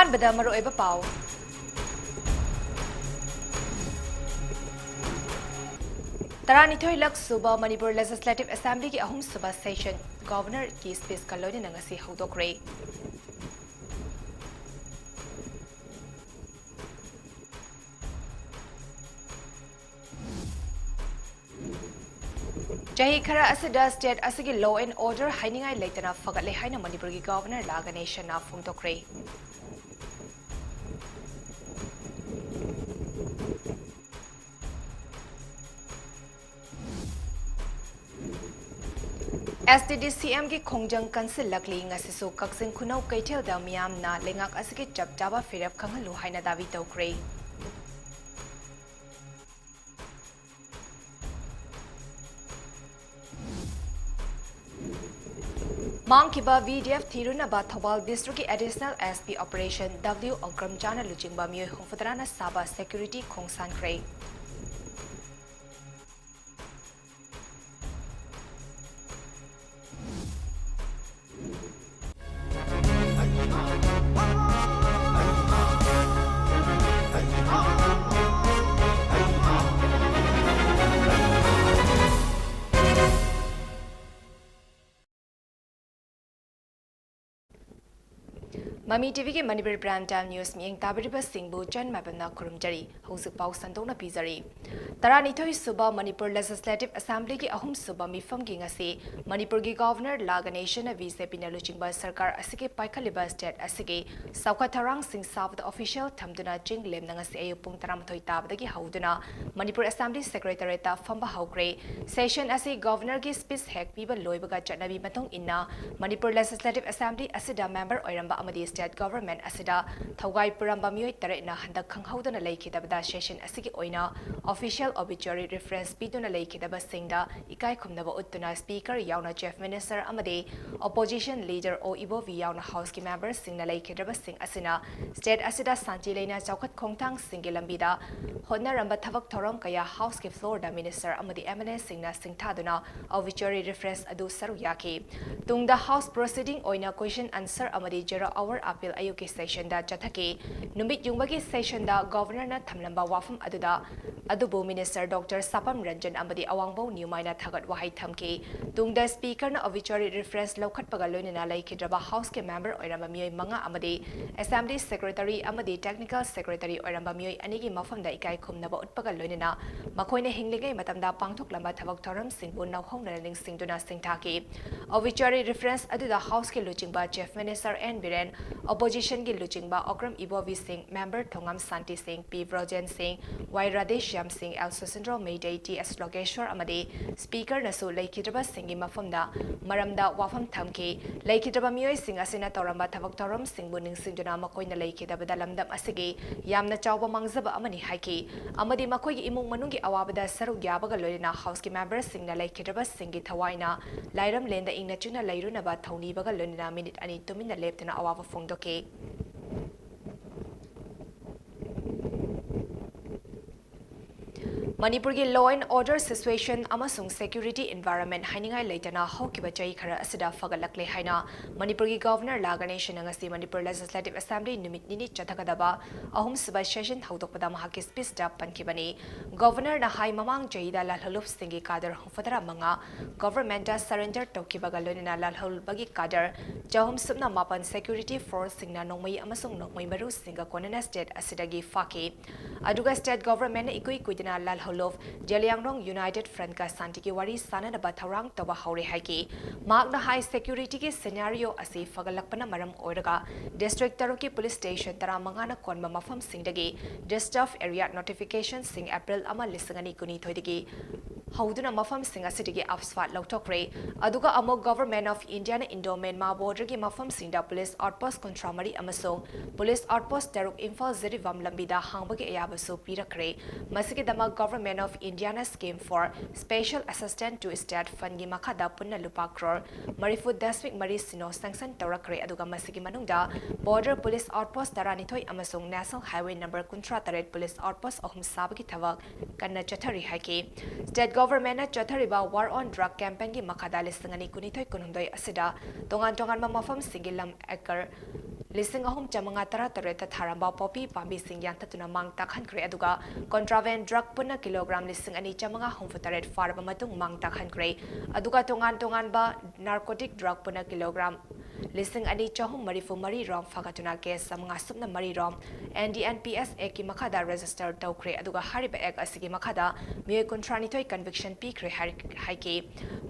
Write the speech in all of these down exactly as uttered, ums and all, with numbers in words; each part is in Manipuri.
ꯑꯍꯥꯟꯕꯗ ꯃꯔꯨꯑꯣꯏꯕ ꯄꯥꯎ꯫ ꯇꯔꯥꯅꯤꯊꯣꯏ ꯂꯛ ꯁꯨꯕ ꯃꯅꯤꯄꯨꯔ Legislative Assemblyꯒꯤ ꯑꯍꯨꯝꯁꯨꯕ session Governorꯒꯤ speechꯀ ꯂꯣꯏꯅꯅ ꯉꯁꯤ ꯍꯧꯗꯣꯛꯈ꯭ꯔꯦ꯫ ꯆꯍꯤ ꯈꯔ ꯑꯁꯤꯗ state ꯑꯁꯤꯒꯤ law and order ꯍꯥꯏꯅꯤꯡꯉꯥꯏ ꯂꯩꯇꯅ ꯐꯒꯠꯂꯦ ꯍꯥꯏꯅ ꯃꯅꯤꯄꯨꯔꯒꯤ Governor ꯂꯥ ꯒꯅꯦꯁꯟꯅ ꯐꯣꯡꯗꯣꯛꯈ꯭ꯔꯦ꯫ STDCMꯒꯤ ꯈꯣꯡꯖꯪ ꯀꯟꯁꯤꯜꯂꯛꯂꯤ꯫ ꯉꯁꯤꯁꯨ ꯀꯛꯆꯤꯡ ꯈꯨꯅꯧ ꯀꯩꯊꯦꯜꯗ ꯃꯤꯌꯥꯝꯅ ꯂꯩꯉꯥꯛ ꯑꯁꯤꯒꯤ ꯆꯞ ꯆꯥꯕ ꯐꯤꯔꯦꯞ ꯈꯪꯍꯜꯂꯨ ꯍꯥꯏꯅ ꯗꯥꯕꯤ ꯇꯧꯈ꯭ꯔꯦ꯫ ꯃꯥꯡꯈꯤꯕ VDF ꯊꯤꯔꯨꯅꯕ Thoubal districtꯀꯤ Additional SP operation W Akram ꯆꯥꯅ ꯂꯨꯆꯤꯡꯕ ꯃꯤꯑꯣꯏ ꯍꯨꯝꯐꯨꯇꯔꯥꯅ ꯁꯥꯕ security ꯈꯣꯡꯁꯥꯟꯈ꯭ꯔꯦ꯫ ꯃꯃꯤ TVꯒꯤ ꯃꯅꯤꯄꯨꯔꯤ prime time news ꯃꯤꯠꯌꯦꯡ ꯇꯥꯕꯤꯔꯤꯕꯁꯤꯡꯕꯨ ꯆꯟ ꯃꯥꯏꯕꯝꯅ ꯈꯨꯔꯨꯝꯖꯔꯤ꯫ ꯍꯧꯖꯤꯛ ꯄꯥꯎ ꯁꯟꯗꯣꯛꯅ ꯄꯤꯖꯔꯤ꯫ ꯇꯔꯥꯅꯤꯊꯣꯏ ꯁꯨꯕ ꯃꯅꯤꯄꯨꯔ Legislative Assemblyꯒꯤ ꯑꯍꯨꯝ ꯁꯨꯕ ꯃꯤꯐꯝꯒꯤ ꯉꯁꯤ ꯃꯅꯤꯄꯨꯔꯒꯤ Governor ꯂꯥ ꯒꯅꯦꯁꯟꯅ BJPꯅ ꯂꯨꯆꯤꯡꯕ ꯁꯔꯀꯥꯔ ꯑꯁꯤꯒꯤ ꯄꯥꯏꯈꯠꯂꯤꯕ state ꯑꯁꯤꯒꯤ ꯆꯥꯎꯈꯠ ꯊꯧꯔꯥꯡꯁꯤꯡ ꯁꯥꯕꯗ official ꯊꯝꯗꯨꯅ ꯆꯤꯡ ꯂꯦꯝꯅ ꯉꯁꯤ ꯑꯌꯨꯛ ꯄꯨꯡ ꯇꯔꯥꯃꯥꯊꯣꯏ ꯇꯥꯕꯗꯒꯤ ꯍꯧꯗꯨꯅ ꯃꯅꯤꯄꯨꯔ Assembly Secretariatꯇ ꯐꯝꯕ ꯍꯧꯈ꯭ꯔꯦ꯫ Session ꯑꯁꯤ Governorꯒꯤ speech ꯍꯦꯛ ꯄꯤꯕ ꯂꯣꯏꯕꯒ ꯆꯠꯅꯕꯤ ꯃꯇꯨꯡ ꯏꯟꯅ ꯃꯅꯤꯄꯨꯔ Legislative Assembly ꯑꯁꯤꯗ member ꯑꯣꯏꯔꯝꯕ ꯑꯃꯗꯤ state government ꯑꯁꯤꯗ ꯊꯧꯒꯥꯏ ꯄꯨꯔꯝꯕ ꯃꯤꯑꯣꯏ ꯇꯔꯦꯠꯅ ꯍꯟꯗꯛ ꯈꯪꯍꯧꯗꯅ ꯂꯩꯈꯤꯗꯕꯗ session ꯑꯁꯤꯒꯤ ꯑꯣꯏꯅ official obituary reference ꯄꯤꯗꯨꯅ ꯂꯩꯈꯤꯗꯕꯁꯤꯡꯗ ꯏꯀꯥꯏ ꯈꯨꯝꯅꯕ ꯎꯠꯇꯨꯅ Speaker ꯌꯥꯎꯅ Chief Minister ꯑꯃꯗꯤ Opposition Leader ꯑꯣ ꯏꯕꯣꯕꯤ ꯌꯥꯎꯅ Houseꯀꯤ memberꯁꯤꯡꯅ ꯂꯩꯈꯤꯗ꯭ꯔꯕꯁꯤꯡ ꯑꯁꯤꯅ state ꯑꯁꯤꯗ ꯁꯥꯟꯇꯤ ꯂꯩꯅ ꯆꯥꯎꯈꯠ ꯈꯣꯡꯊꯥꯡꯁꯤꯡꯒꯤ ꯂꯝꯕꯤꯗ ꯍꯣꯠꯅꯔꯝꯕ ꯊꯕꯛ ꯊꯧꯔꯝ ꯀꯌꯥ Houseꯀꯤ floorꯗ minister ꯑꯃꯗꯤ MLAꯁꯤꯡꯅ ꯁꯤꯡꯊꯥꯗꯨꯅ obituary reference ꯑꯗꯨ ꯁꯔꯨꯛ ꯌꯥꯈꯤ꯫ ꯇꯨꯡꯗ House proceeding ꯑꯣꯏꯅ question answer ꯑꯃꯗꯤ zero hour ꯑꯄꯤꯜ ꯑꯌꯨꯛꯀꯤ ꯁꯦꯁꯟꯗ ꯆꯠꯊꯈꯤ꯫ ꯅꯨꯃꯤꯠ ꯌꯨꯡꯕꯒꯤ ꯁꯦꯁꯟꯗ ꯒꯣꯚꯔꯅꯔꯅ ꯊꯝꯂꯝꯕ ꯋꯥꯐꯝ ꯑꯗꯨꯗ ꯑꯗꯨꯕꯨ ꯃꯤꯅꯤꯁꯇꯔ ꯗꯣꯛꯇꯔ ꯁꯥꯄꯝ ꯔꯟꯖꯟ ꯑꯃꯗꯤ ꯑꯋꯥꯡꯕꯧ ꯅ꯭ꯌꯨꯃꯥꯏꯅ ꯊꯥꯒꯠ ꯋꯥꯍꯩ ꯊꯝꯈꯤ꯫ ꯇꯨꯡꯗ ꯁ꯭ꯄꯤꯀꯔꯅ ꯑꯣꯕꯤꯆ꯭ꯋꯥꯔꯤ ꯔꯤꯐꯔꯦꯟꯁ ꯂꯧꯈꯠꯄꯒ ꯂꯣꯏꯅꯅ ꯂꯩꯈꯤꯗ꯭ꯔꯕ ꯍꯥꯎꯁꯀꯤ ꯃꯦꯝꯕꯔ ꯑꯣꯏꯔꯝꯕ ꯃꯤꯑꯣꯏ ꯃꯉꯥ ꯑꯃꯗꯤ ꯑꯦꯁꯦꯝꯕ꯭ꯂꯤ ꯁꯦꯀ꯭ꯔꯦꯇꯔꯤ ꯑꯃꯗꯤ ꯇꯦꯛꯅꯤꯀꯦꯜ ꯁꯦꯀ꯭ꯔꯦꯇꯔꯤ ꯑꯣꯏꯔꯝꯕ ꯃꯤꯑꯣꯏ ꯑꯅꯤꯒꯤ ꯃꯐꯝꯗ ꯏꯀꯥꯏ ꯈꯨꯝꯅꯕ ꯎꯠꯄꯒ ꯂꯣꯏꯅꯅ ꯃꯈꯣꯏꯅ ꯍꯤꯡꯂꯤꯉꯩ ꯃꯇꯝꯗ ꯄꯥꯡꯊꯣꯛꯂꯝꯕ ꯊꯕꯛ ꯊꯧꯔꯝꯁꯤꯡꯕꯨ ꯅꯧꯍꯧꯅꯅ ꯅꯤꯡꯁꯤꯡꯗꯨꯅ ꯁꯤꯡꯊꯥꯈꯤ꯫ ꯑꯣꯕꯤꯆ꯭ꯋꯥꯔꯤ ꯔꯤꯐꯔꯦꯟꯁ ꯑꯗꯨꯗ ꯍꯥꯎꯁꯀꯤ ꯂꯨꯆꯤꯡꯕ ꯆꯤꯐ ꯃꯤꯅꯤꯁꯇꯔ ꯑꯦꯟ ꯕꯤꯔꯦꯟ, ꯑꯣꯄꯣꯖꯤꯁꯟꯒꯤ ꯂꯨꯆꯤꯡꯕ ꯑꯣꯀ꯭ꯔꯝ ꯏꯕꯣꯕꯤ ꯁꯤꯡ, ꯃꯦꯝꯕꯔ ꯊꯣꯉꯥꯝ ꯁꯥꯟꯇꯤ ꯁꯤꯡ, ꯄꯤ ꯕ꯭ꯔꯣꯖꯦꯟ ꯁꯤꯡ, ꯋꯥꯏ ꯔꯥꯙꯦꯁ꯭ꯌꯥꯝ ꯁꯤꯡ, ꯑꯦꯜ ꯁꯨꯁꯤꯟꯗ꯭ꯔꯣ ꯃꯩꯇꯩ, ꯇꯤ ꯑꯦꯁ ꯂꯣꯀꯦꯁ꯭ꯋꯔ ꯑꯃꯗꯤ ꯁ꯭ꯄꯤꯀꯔꯅꯁꯨ ꯂꯩꯈꯤꯗ꯭ꯔꯕꯁꯤꯡꯒꯤ ꯃꯐꯝꯗ ꯃꯔꯝꯗ ꯋꯥꯐꯝ ꯊꯝꯈꯤ꯫ ꯂꯩꯈꯤꯗ꯭ꯔꯕ ꯃꯤꯑꯣꯏꯁꯤꯡ ꯑꯁꯤꯅ ꯇꯧꯔꯝꯕ ꯊꯕꯛ ꯊꯧꯔꯝꯁꯤꯡꯕꯨ ꯅꯤꯡꯁꯤꯡꯗꯨꯅ ꯃꯈꯣꯏꯅ ꯂꯩꯈꯤꯗꯕꯗ ꯂꯝꯗꯝ ꯑꯁꯤꯒꯤ ꯌꯥꯝꯅ ꯆꯥꯎꯕ ꯃꯥꯡꯖꯕ ꯑꯃꯅꯤ ꯍꯥꯏꯈꯤ꯫ ꯑꯃꯗꯤ ꯃꯈꯣꯏꯒꯤ ꯏꯃꯨꯡ ꯃꯅꯨꯡꯒꯤ ꯑꯋꯥꯕꯗ ꯁꯔꯨꯛ ꯌꯥꯕꯒ ꯂꯣꯏꯅꯅ ꯍꯥꯎꯁꯀꯤ ꯃꯦꯝꯕꯔꯁꯤꯡꯅ ꯂꯩꯈꯤꯗ꯭ꯔꯕꯁꯤꯡꯒꯤ ꯊꯋꯥꯏꯅ ꯂꯥꯏꯔꯝꯂꯦꯟꯗ ꯏꯪꯅ ꯆꯤꯛꯅ ꯂꯩꯔꯨꯅꯕ ꯊꯧꯅꯤꯕꯒ ꯂꯣꯏꯅꯅ ꯃꯤꯅꯤꯠ ꯑꯅꯤ ꯇꯨꯃꯤꯟꯅ ꯂꯦꯞꯇꯨꯅ ꯑꯋꯥꯕ ꯐꯣꯡꯗꯣꯛꯈꯤ꯫ ꯃꯅꯤꯄꯨꯔꯒꯤ law and order situation ꯑꯃꯁꯨꯡ security environment ꯍꯥꯏꯅꯤꯡꯉꯥꯏ ꯂꯩꯇꯅ ꯍꯧꯈꯤꯕ ꯆꯍꯤ ꯈꯔ ꯑꯁꯤꯗ ꯐꯒꯠꯂꯛꯂꯦ ꯍꯥꯏꯅ ꯃꯅꯤꯄꯨꯔꯒꯤ ꯒꯣꯚꯔꯅꯔ ꯂꯥ ꯒꯅꯦꯁꯟꯅ ꯉꯁꯤ ꯃꯅꯤꯄꯨꯔ Legislative Assembly ꯅꯨꯃꯤꯠ ꯅꯤꯅꯤ ꯆꯠꯊꯒꯗꯕ ꯑꯍꯨꯝꯁꯨꯕ ꯁꯦꯁꯟ ꯍꯧꯗꯣꯛꯄꯗ ꯃꯍꯥꯛꯀꯤ ꯁ꯭ꯄꯤꯆꯇ ꯄꯟꯈꯤꯕꯅꯤ꯫ ꯒꯣꯚꯔꯅꯔꯅ ꯍꯥꯏ, ꯃꯃꯥꯡ ꯆꯍꯤꯗ ꯂꯥꯜꯍꯧꯂꯨꯞꯁꯤꯡꯒꯤ ꯀꯥꯗꯔ ꯍꯨꯝꯐꯨꯇꯔꯥ ꯃꯉꯥ ꯒꯣꯚꯔꯟꯃꯦꯟꯠꯇ ꯁꯔꯦꯟꯗꯔ ꯇꯧꯈꯤꯕꯒ ꯂꯣꯏꯅꯅ ꯂꯥꯜꯍꯧꯕꯒꯤ ꯀꯥꯗꯔ ꯆꯍꯨꯝ ꯁꯨꯞꯅ ꯃꯥꯄꯟ security forceꯁꯤꯡꯅ ꯅꯣꯡꯃꯩ ꯑꯃꯁꯨꯡ ꯅꯣꯡꯃꯩ ꯃꯔꯨꯁꯤꯡꯒ ꯀꯣꯟꯅꯅ ꯁ꯭ꯇꯦꯠ ꯑꯁꯤꯗꯒꯤ ꯐꯥꯈꯤ꯫ ꯑꯗꯨꯒ ꯁ꯭ꯇꯦꯠ ꯒꯣꯚꯔꯟꯃꯦꯟꯠꯅ ꯏꯀꯨꯏ ꯀꯨꯏꯗꯅ ꯂꯥꯜꯍꯧꯂꯨꯞ ꯖꯦꯂꯤꯌꯥꯡꯔꯣꯡ United Frontꯀ ꯁꯥꯟꯇꯤꯒꯤ ꯋꯥꯔꯤ ꯁꯥꯅꯅꯕ ꯊꯧꯔꯥꯡ ꯇꯧꯕ ꯍꯧꯔꯦ ꯍꯥꯏꯈꯤ꯫ ꯃꯍꯥꯛꯅ ꯍꯥꯏ, securityꯒꯤ scenario ꯑꯁꯤ ꯐꯒꯠꯂꯛꯄꯅ ꯃꯔꯝ ꯑꯣꯏꯔꯒ district ꯇꯔꯨꯛꯀꯤ police station ꯇꯔꯥꯃꯉꯥꯅ ꯀꯣꯟꯕ ꯃꯐꯝꯁꯤꯡꯗꯒꯤ disturb area notificationꯁꯤꯡ April ꯑꯃ, ꯂꯤꯁꯤꯡ ꯑꯅꯤ ꯀꯨꯟꯅꯤꯊꯣꯏꯗꯒꯤ ꯍꯧꯗꯨꯅ ꯃꯐꯝꯁꯤꯡ ꯑꯁꯤꯗꯒꯤ ꯑꯞꯁ꯭ꯋꯥꯠ ꯂꯧꯊꯣꯛꯈ꯭ꯔꯦ꯫ ꯑꯗꯨꯒ ꯑꯃꯨꯛ Government of Indiaꯅ Indo-Myanmar borderꯒꯤ ꯃꯐꯝꯁꯤꯡꯗ police outpost ꯀꯨꯟꯊ꯭ꯔꯥ ꯃꯔꯤ ꯑꯃꯁꯨꯡ police outpost ꯇꯔꯨꯛ ꯏꯝꯐꯥꯜ ꯖꯤꯔꯤꯕꯥꯝ ꯂꯝꯕꯤꯗ ꯍꯥꯡꯕꯒꯤ ꯑꯌꯥꯕꯁꯨ ꯄꯤꯔꯛꯈ꯭ꯔꯦ꯫ ꯃꯁꯤꯒꯤꯗꯃꯛ Government of Indiaꯅ Scheme for Special Assistance to State Fundꯀꯤ ꯃꯈꯥꯗ ꯄꯨꯟꯅ ꯂꯨꯄꯥ ꯀ꯭ꯔꯣꯔ ꯃꯔꯤꯐꯨ ꯗꯁꯃꯤꯛ ꯃꯔꯤ ꯁꯤꯅꯣ sanction ꯇꯧꯔꯛꯈ꯭ꯔꯦ꯫ ꯑꯗꯨꯒ ꯃꯁꯤꯒꯤ ꯃꯅꯨꯡꯗ border police outpost ꯇꯔꯥꯅꯤꯊꯣꯏ ꯑꯃꯁꯨꯡ National Highway number ꯀꯨꯟꯊ꯭ꯔꯥ ꯇꯔꯦꯠ police outpost ꯑꯍꯨꯝ ꯁꯥꯕꯒꯤ ꯊꯕꯛ ꯀꯟꯅ ꯆꯠꯊꯔꯤ ꯍꯥꯏꯈꯤ꯫ State Governmentꯅ ꯆꯠꯊꯔꯤꯕ War on Drug campaignꯒꯤ ꯃꯈꯥꯗ ꯂꯤꯁꯤꯡ ꯑꯅꯤ ꯀꯨꯟꯅꯤꯊꯣꯏ ꯀꯨꯟꯍꯨꯝꯗꯣꯏ ꯑꯁꯤꯗ ꯇꯣꯉꯥꯟ ꯇꯣꯉꯥꯟꯕ ꯃꯐꯝꯁꯤꯡꯒꯤ ꯂꯝ acre ꯂꯤꯁꯤꯡ ꯑꯍꯨꯝ ꯆꯥꯃꯉꯥ ꯇꯔꯥꯇꯔꯦꯠꯇ ꯊꯥꯔꯝꯕ ꯄꯣꯄꯤ ꯄꯥꯝꯕꯤꯁꯤꯡ ꯌꯥꯟꯊꯠꯇꯨꯅ ꯃꯥꯡ ꯇꯥꯛꯍꯟꯈ꯭ꯔꯦ꯫ ꯑꯗꯨꯒ contraband drug ꯄꯨꯟꯅ ꯀꯤꯂꯣꯒ꯭ꯔꯥꯝ ꯂꯤꯁꯤꯡ ꯑꯅꯤ ꯆꯥꯃꯉꯥ ꯍꯨꯝꯐꯨꯇꯔꯦꯠ ꯐꯥꯔꯕ ꯃꯇꯨꯡ ꯃꯥꯡ ꯇꯥꯛꯍꯟꯈ꯭ꯔꯦ꯫ ꯑꯗꯨꯒ ꯇꯣꯉꯥꯟ ꯇꯣꯉꯥꯟꯕ narcotic drug ꯄꯨꯟꯅ ꯀꯤꯂꯣꯒ꯭ꯔꯥꯝ ꯂꯤꯁꯤꯡ ꯑꯅꯤ ꯆꯍꯨꯝ ꯃꯔꯤꯐꯨ ꯃꯔꯤ ꯔꯣꯝ ꯐꯥꯒꯠꯇꯨꯅ case ꯆꯥꯃꯉꯥ ꯁꯨꯞꯅ ꯃꯔꯤ ꯔꯣꯝ N D N P S Act ꯀꯤ ꯃꯈꯥꯗ register ꯇꯧꯈ꯭ꯔꯦ꯫ ꯑꯗꯨꯒ ꯍꯥꯏꯔꯤꯕ act ꯑꯁꯤꯒꯤ ꯃꯈꯥꯗ ꯃꯤꯑꯣꯏ ꯀꯨꯟꯊ꯭ꯔꯥꯅꯤꯊꯣꯏ conviction ꯄꯤꯈ꯭ꯔꯦ ꯍꯥꯏꯔ-, ꯍꯥꯏꯈꯤ꯫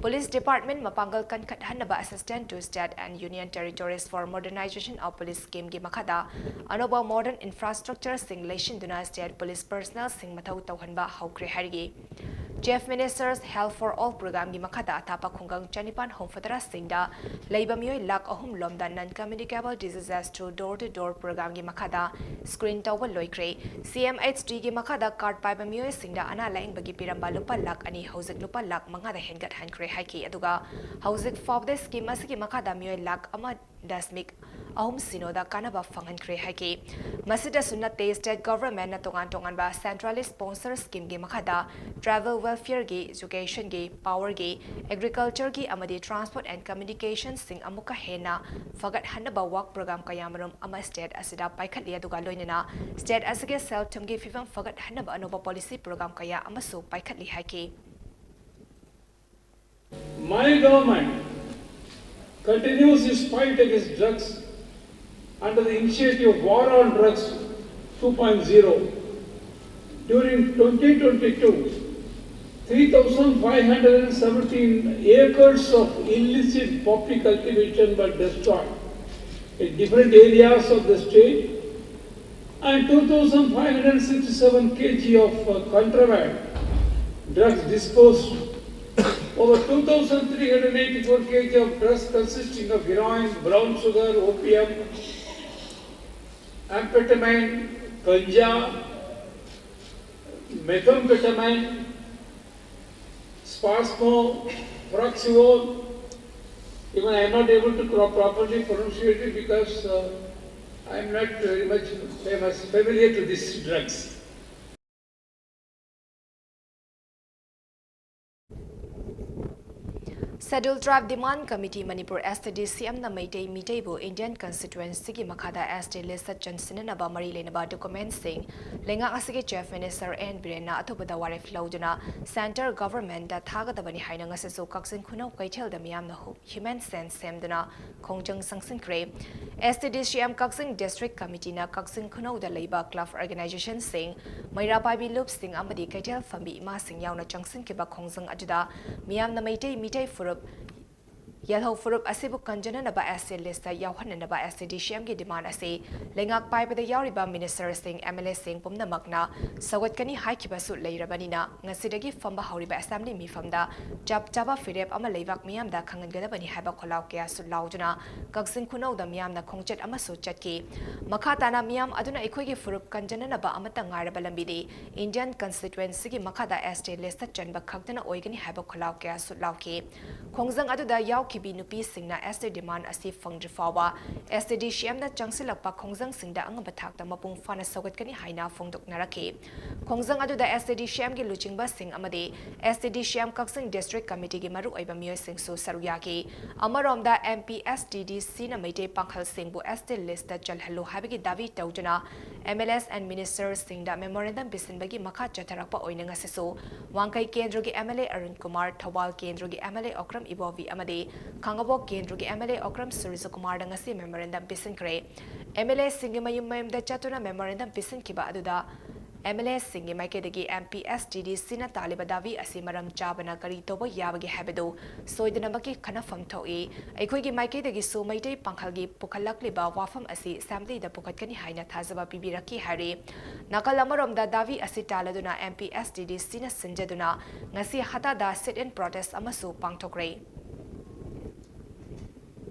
Police Department ꯃꯄꯥꯡꯒꯜ ꯀꯟꯈꯠꯍꯟꯅꯕ Assistant to State and Union Territories for Modernization of Police Scheme ꯒꯤ ꯃꯈꯥꯗ ꯑꯅꯧꯕ modern infrastructure ꯁꯤꯡ ꯂꯩꯁꯤꯟꯗꯨꯅ state police personnel ꯁꯤꯡ ꯃꯊꯧ ꯇꯧꯍꯟꯕ ꯍꯧꯈ꯭ꯔꯦ ꯍꯥꯏꯔꯤ꯫ Chief Minister's Health for All Program ꯒꯤ ꯃꯈꯥꯗ ꯑꯊꯥꯞꯄ ꯈꯨꯡꯒꯪ ꯆꯅꯤꯄꯥꯟ ꯍꯨꯝꯐꯨꯇꯔꯥ ꯁꯤꯡꯗ ꯂꯩꯕ ꯃꯤꯑꯣꯏ ꯂꯥꯈ ꯑꯍꯨꯝ ꯂꯣꯝꯗ non communicable diseases through door to door program ꯒꯤ ꯃꯈꯥꯗ screen ꯇꯧꯕ ꯂꯣꯏꯈ꯭ꯔꯦ꯫ C M H T ꯒꯤ ꯃꯈꯥꯗ card ꯄꯥꯏꯕ ꯃꯤꯑꯣꯏꯁꯤꯡꯗ ꯑꯅꯥ ꯂꯥꯌꯦꯡꯕꯒꯤ ꯄꯤꯔꯝꯕ ꯂꯨꯄꯥ ꯂꯥꯈ ꯑꯅꯤ ꯍꯧꯖꯤꯛ ꯂꯨꯄꯥ ꯂꯥꯈ ꯃꯉꯥꯗ ꯍꯦꯟꯒꯠꯍꯟꯈ꯭ꯔꯦ ꯍꯥꯏꯈꯤ꯫ ꯑꯗꯨꯒ ꯍꯧꯖꯤꯛ ꯐꯥꯎꯕꯗ scheme ꯑꯁꯤꯒꯤ ꯃꯈꯥꯗ ꯃꯤꯑꯣꯏ ꯂꯥꯈ ꯑꯃ ꯗꯁꯃꯤꯛ ꯑꯍꯨꯝ ꯁꯤꯅꯣꯗ ꯀꯥꯟꯅꯕ ꯐꯪꯍꯟꯈ꯭ꯔꯦ ꯍꯥꯏꯈꯤ꯫ ꯃꯁꯤꯗꯁꯨ ꯅꯠꯇꯦ, state government ꯅ ꯇꯣꯉꯥꯟ ꯇꯣꯉꯥꯟꯕ centrally sponsor scheme ꯒꯤ ꯃꯈꯥꯗ tribal welfare ꯒꯤ, education ꯒꯤ, power ꯒꯤ, agriculture ꯒꯤ ꯑꯃꯗꯤ transport and communication ꯁꯤꯡ ꯑꯃꯨꯛꯀ ꯍꯦꯟꯅ ꯐꯒꯠꯍꯟꯅꯕ work program ꯀꯌꯥꯃꯔꯨꯝ ꯑꯃ state ꯑꯁꯤꯗ ꯄꯥꯏꯈꯠꯂꯤ꯫ ꯑꯗꯨꯒ ꯂꯣꯏꯅꯅ state ꯑꯁꯤꯒꯤ ꯁꯦꯜ ꯊꯨꯝꯒꯤ ꯐꯤꯕꯝ ꯐꯒꯠꯍꯟꯅꯕ ꯑꯅꯧꯕ policy program ꯀꯌꯥ ꯑꯃꯁꯨ ꯄꯥꯏꯈꯠꯂꯤ ꯍꯥꯏꯈꯤ꯫ My government continues its fight against drugs under the initiative of War on Drugs two point zero. During twenty twenty-two, three thousand five hundred seventeen acres of illicit poppy cultivation were destroyed in different areas of the state, and two thousand five hundred sixty-seven kg of uh, contraband drugs disposed. Over two thousand three hundred eighty-four kg of drugs consisting of heroin, brown sugar, opium, amphetamine, ganja, methamphetamine, Spasmo, Proxivol. Even I am not able to pro- properly pronounce it because uh, I am not very much famous, familiar to these drugs. Scheduled Tribe Demand Committee Manipur, S T D C M ꯅ ꯃꯩꯇꯩ ꯃꯤꯇꯩꯕꯨ Indian Constituency ꯒꯤ ꯃꯈꯥꯗ S T list ꯇ ꯆꯟꯁꯤꯟꯅꯅꯕ ꯃꯔꯤ ꯂꯩꯅꯕ documents ꯁꯤꯡ ꯂꯩꯉꯥꯛ ꯑꯁꯤꯒꯤ Chief Minister N Biren ꯅ ꯑꯊꯨꯕꯗ ꯋꯥꯔꯦꯞ ꯂꯧꯗꯨꯅ Centre Government ꯇ ꯊꯥꯒꯗꯕꯅꯤ ꯍꯥꯏꯅ ꯉꯁꯤꯁꯨ ꯀꯛꯆꯤꯡ ꯈꯨꯅꯧ ꯀꯩꯊꯦꯜꯗ ꯃꯤꯌꯥꯝꯅ ꯍꯨ-, human sign ꯁꯦꯝꯗꯨꯅ ꯈꯣꯡꯖꯪ ꯆꯪꯁꯤꯟꯈ꯭ꯔꯦ꯫ S T D C M ꯀꯛꯆꯤꯡ District Committee ꯅ ꯀꯛꯆꯤꯡ ꯈꯨꯅꯧꯗ ꯂꯩꯕ club organization ꯁꯤꯡ, ꯃꯩꯔꯥ ꯄꯥꯏꯕꯤ ꯂꯨꯞꯁꯤꯡ ꯑꯃꯗꯤ ꯀꯩꯊꯦꯜ ꯐꯝꯕꯤ ꯏꯃꯥꯁꯤꯡ ꯌꯥꯎꯅ ꯆꯪꯁꯤꯟꯈꯤꯕ ꯈꯣꯡꯖꯪ ꯑꯗꯨꯗ ꯃꯤꯌꯥꯝꯅ ꯃꯩꯇꯩ ꯃꯤꯇꯩ ꯐꯨꯔꯨꯞ, ꯌꯦꯜꯍꯧ ꯐꯨꯔꯨꯞ ꯑꯁꯤꯕꯨ ꯀꯟꯖꯅꯅꯕ S T list ꯇ ꯌꯥꯎꯍꯟꯅꯅꯕ S T D C M ꯒꯤ demand ꯑꯁꯤ ꯂꯩꯉꯥꯛ ꯄꯥꯏꯕꯗ ꯌꯥꯎꯔꯤꯕ Minister ꯁꯤꯡ, M L A ꯁꯤꯡ ꯄꯨꯝꯅꯃꯛꯅ ꯁꯧꯒꯠꯀꯅꯤ ꯍꯥꯏꯈꯤꯕꯁꯨ ꯂꯩꯔꯕꯅꯤꯅ, ꯉꯁꯤꯗꯒꯤ ꯐꯝꯕ ꯍꯧꯔꯤꯕ Assembly ꯃꯤꯐꯝꯗ ꯆꯞ ꯆꯥꯕ ꯐꯤꯔꯦꯞ ꯑꯃ ꯂꯩꯕꯥꯛ ꯃꯤꯌꯥꯝꯗ ꯈꯪꯍꯟꯒꯗꯕꯅꯤ ꯍꯥꯏꯕ ꯈꯣꯜꯂꯥꯎ ꯀꯌꯥꯁꯨ ꯂꯥꯎꯗꯨꯅ ꯀꯛꯆꯤꯡ ꯈꯨꯅꯧꯗ ꯃꯤꯌꯥꯝꯅ ꯈꯣꯡꯆꯠ ꯑꯃꯁꯨ ꯆꯠꯈꯤ꯫ ꯃꯈꯥ ꯇꯥꯅ ꯃꯤꯌꯥꯝ ꯑꯗꯨꯅ ꯑꯩꯈꯣꯏꯒꯤ ꯐꯨꯔꯨꯞ ꯀꯟꯖꯅꯅꯕ ꯑꯃꯠꯇ ꯉꯥꯏꯔꯕ ꯂꯝꯕꯤꯗꯤ Indian Constituency ꯒꯤ ꯃꯈꯥꯗ S T list ꯇ ꯆꯟꯕ ꯈꯛꯇꯅ ꯑꯣꯏꯒꯅꯤ ꯍꯥꯏꯕ ꯈꯣꯜꯂꯥꯎ ꯀꯌꯥꯁꯨ ꯂꯥꯎꯈꯤ꯫ ꯈꯣꯡꯖꯪ ꯑꯗꯨꯗ ꯌꯥꯎꯈꯤꯕꯤ ꯅꯨꯄꯤꯁꯤꯡꯅ S T demand ꯑꯁꯤ ꯐꯪꯗ꯭ꯔꯤ ꯐꯥꯎꯕ S T D C M ꯅ ꯆꯪꯁꯤꯜꯂꯛꯄ ꯈꯣꯡꯖꯪꯁꯤꯡꯗ ꯑꯉꯝꯕ ꯊꯥꯛꯇ ꯃꯄꯨꯡ ꯐꯥꯅ ꯁꯧꯒꯠꯀꯅꯤ ꯍꯥꯏꯅ ꯐꯣꯡꯗꯣꯛꯅꯔꯛꯈꯤ꯫ ꯈꯣꯡꯖꯪ ꯑꯗꯨꯗ S T D C M ꯒꯤ ꯂꯨꯆꯤꯡꯕꯁꯤꯡ ꯑꯃꯗꯤ S T D C M ꯀꯛꯆꯤꯡ District Committee ꯒꯤ ꯃꯔꯨꯑꯣꯏꯕ ꯃꯤꯑꯣꯏꯁꯤꯡꯁꯨ ꯁꯔꯨꯛ ꯌꯥꯈꯤ꯫ ꯑꯃꯔꯣꯝꯗ, M P S T D C ꯅ ꯃꯩꯇꯩ ꯄꯥꯡꯈꯜꯁꯤꯡꯕꯨ S T list ꯇ ꯆꯜꯍꯜꯂꯨ ꯍꯥꯏꯕꯒꯤ ꯗꯥꯕꯤ ꯇꯧꯗꯨꯅ M L As and Minister ꯁꯤꯡꯗ memorandum ꯄꯤꯁꯤꯟꯕꯒꯤ ꯃꯈꯥ ꯆꯠꯊꯔꯛꯄ ꯑꯣꯏꯅ ꯉꯁꯤꯁꯨ ꯋꯥꯡꯈꯩ ꯀꯦꯟꯗ꯭ꯔꯒꯤ M L A Arun Kumar, Thoubal ꯀꯦꯟꯗ꯭ꯔꯒꯤ M L A ꯑꯣꯀ꯭ꯔꯝ ꯏꯕꯣꯕꯤ ꯑꯃꯗꯤ ꯈꯥꯡꯉꯕꯣꯛ ꯀꯦꯟꯗ꯭ꯔꯒꯤ M L A ꯑꯣꯀ꯭ꯔꯝ ꯁꯨꯔꯖꯀꯨꯃꯥꯔꯗ ꯉꯁꯤ memorandum ꯄꯤꯁꯤꯟꯈ꯭ꯔꯦ꯫ M L A ꯁꯤꯡꯒꯤ ꯃꯌꯨꯝ ꯃꯌꯨꯝꯗ ꯆꯠꯇꯨꯅ memorandum ꯄꯤꯁꯤꯟꯈꯤꯕ ꯑꯗꯨꯗ M L A ꯁꯤꯡꯒꯤ ꯃꯥꯏꯀꯩꯗꯒꯤ M P S T D C ꯅ ꯇꯥꯜꯂꯤꯕ ꯗꯥꯕꯤ ꯑꯁꯤ ꯃꯔꯝ ꯆꯥꯕꯅ ꯀꯔꯤ ꯇꯧꯕ ꯌꯥꯕꯒꯦ ꯍꯥꯏꯕꯗꯨ ꯁꯣꯏꯗꯅꯃꯛꯀꯤ ꯈꯟꯅꯐꯝ ꯊꯣꯛꯏ꯫ ꯑꯩꯈꯣꯏꯒꯤ ꯃꯥꯏꯀꯩꯗꯒꯤꯁꯨ ꯃꯩꯇꯩ ꯄꯥꯡꯈꯜꯒꯤ ꯄꯨꯈꯠꯂꯛꯂꯤꯕ ꯋꯥꯐꯝ ꯑꯁꯤ Assembly ꯗ ꯄꯨꯈꯠꯀꯅꯤ ꯍꯥꯏꯅ ꯊꯥꯖꯕ ꯄꯤꯕꯤꯔꯛꯈꯤ ꯍꯥꯏꯔꯤ꯫ ꯅꯥꯀꯜ ꯑꯃꯔꯣꯝꯗ, ꯗꯥꯕꯤ ꯑꯁꯤ ꯇꯥꯜꯂꯗꯨꯅ M P S T D C ꯅ ꯁꯤꯟꯖꯗꯨꯅ ꯉꯁꯤ ꯍꯇꯥꯗ sit-in protest ꯑꯃꯁꯨ ꯄꯥꯡꯊꯣꯛꯈ꯭ꯔꯦ꯫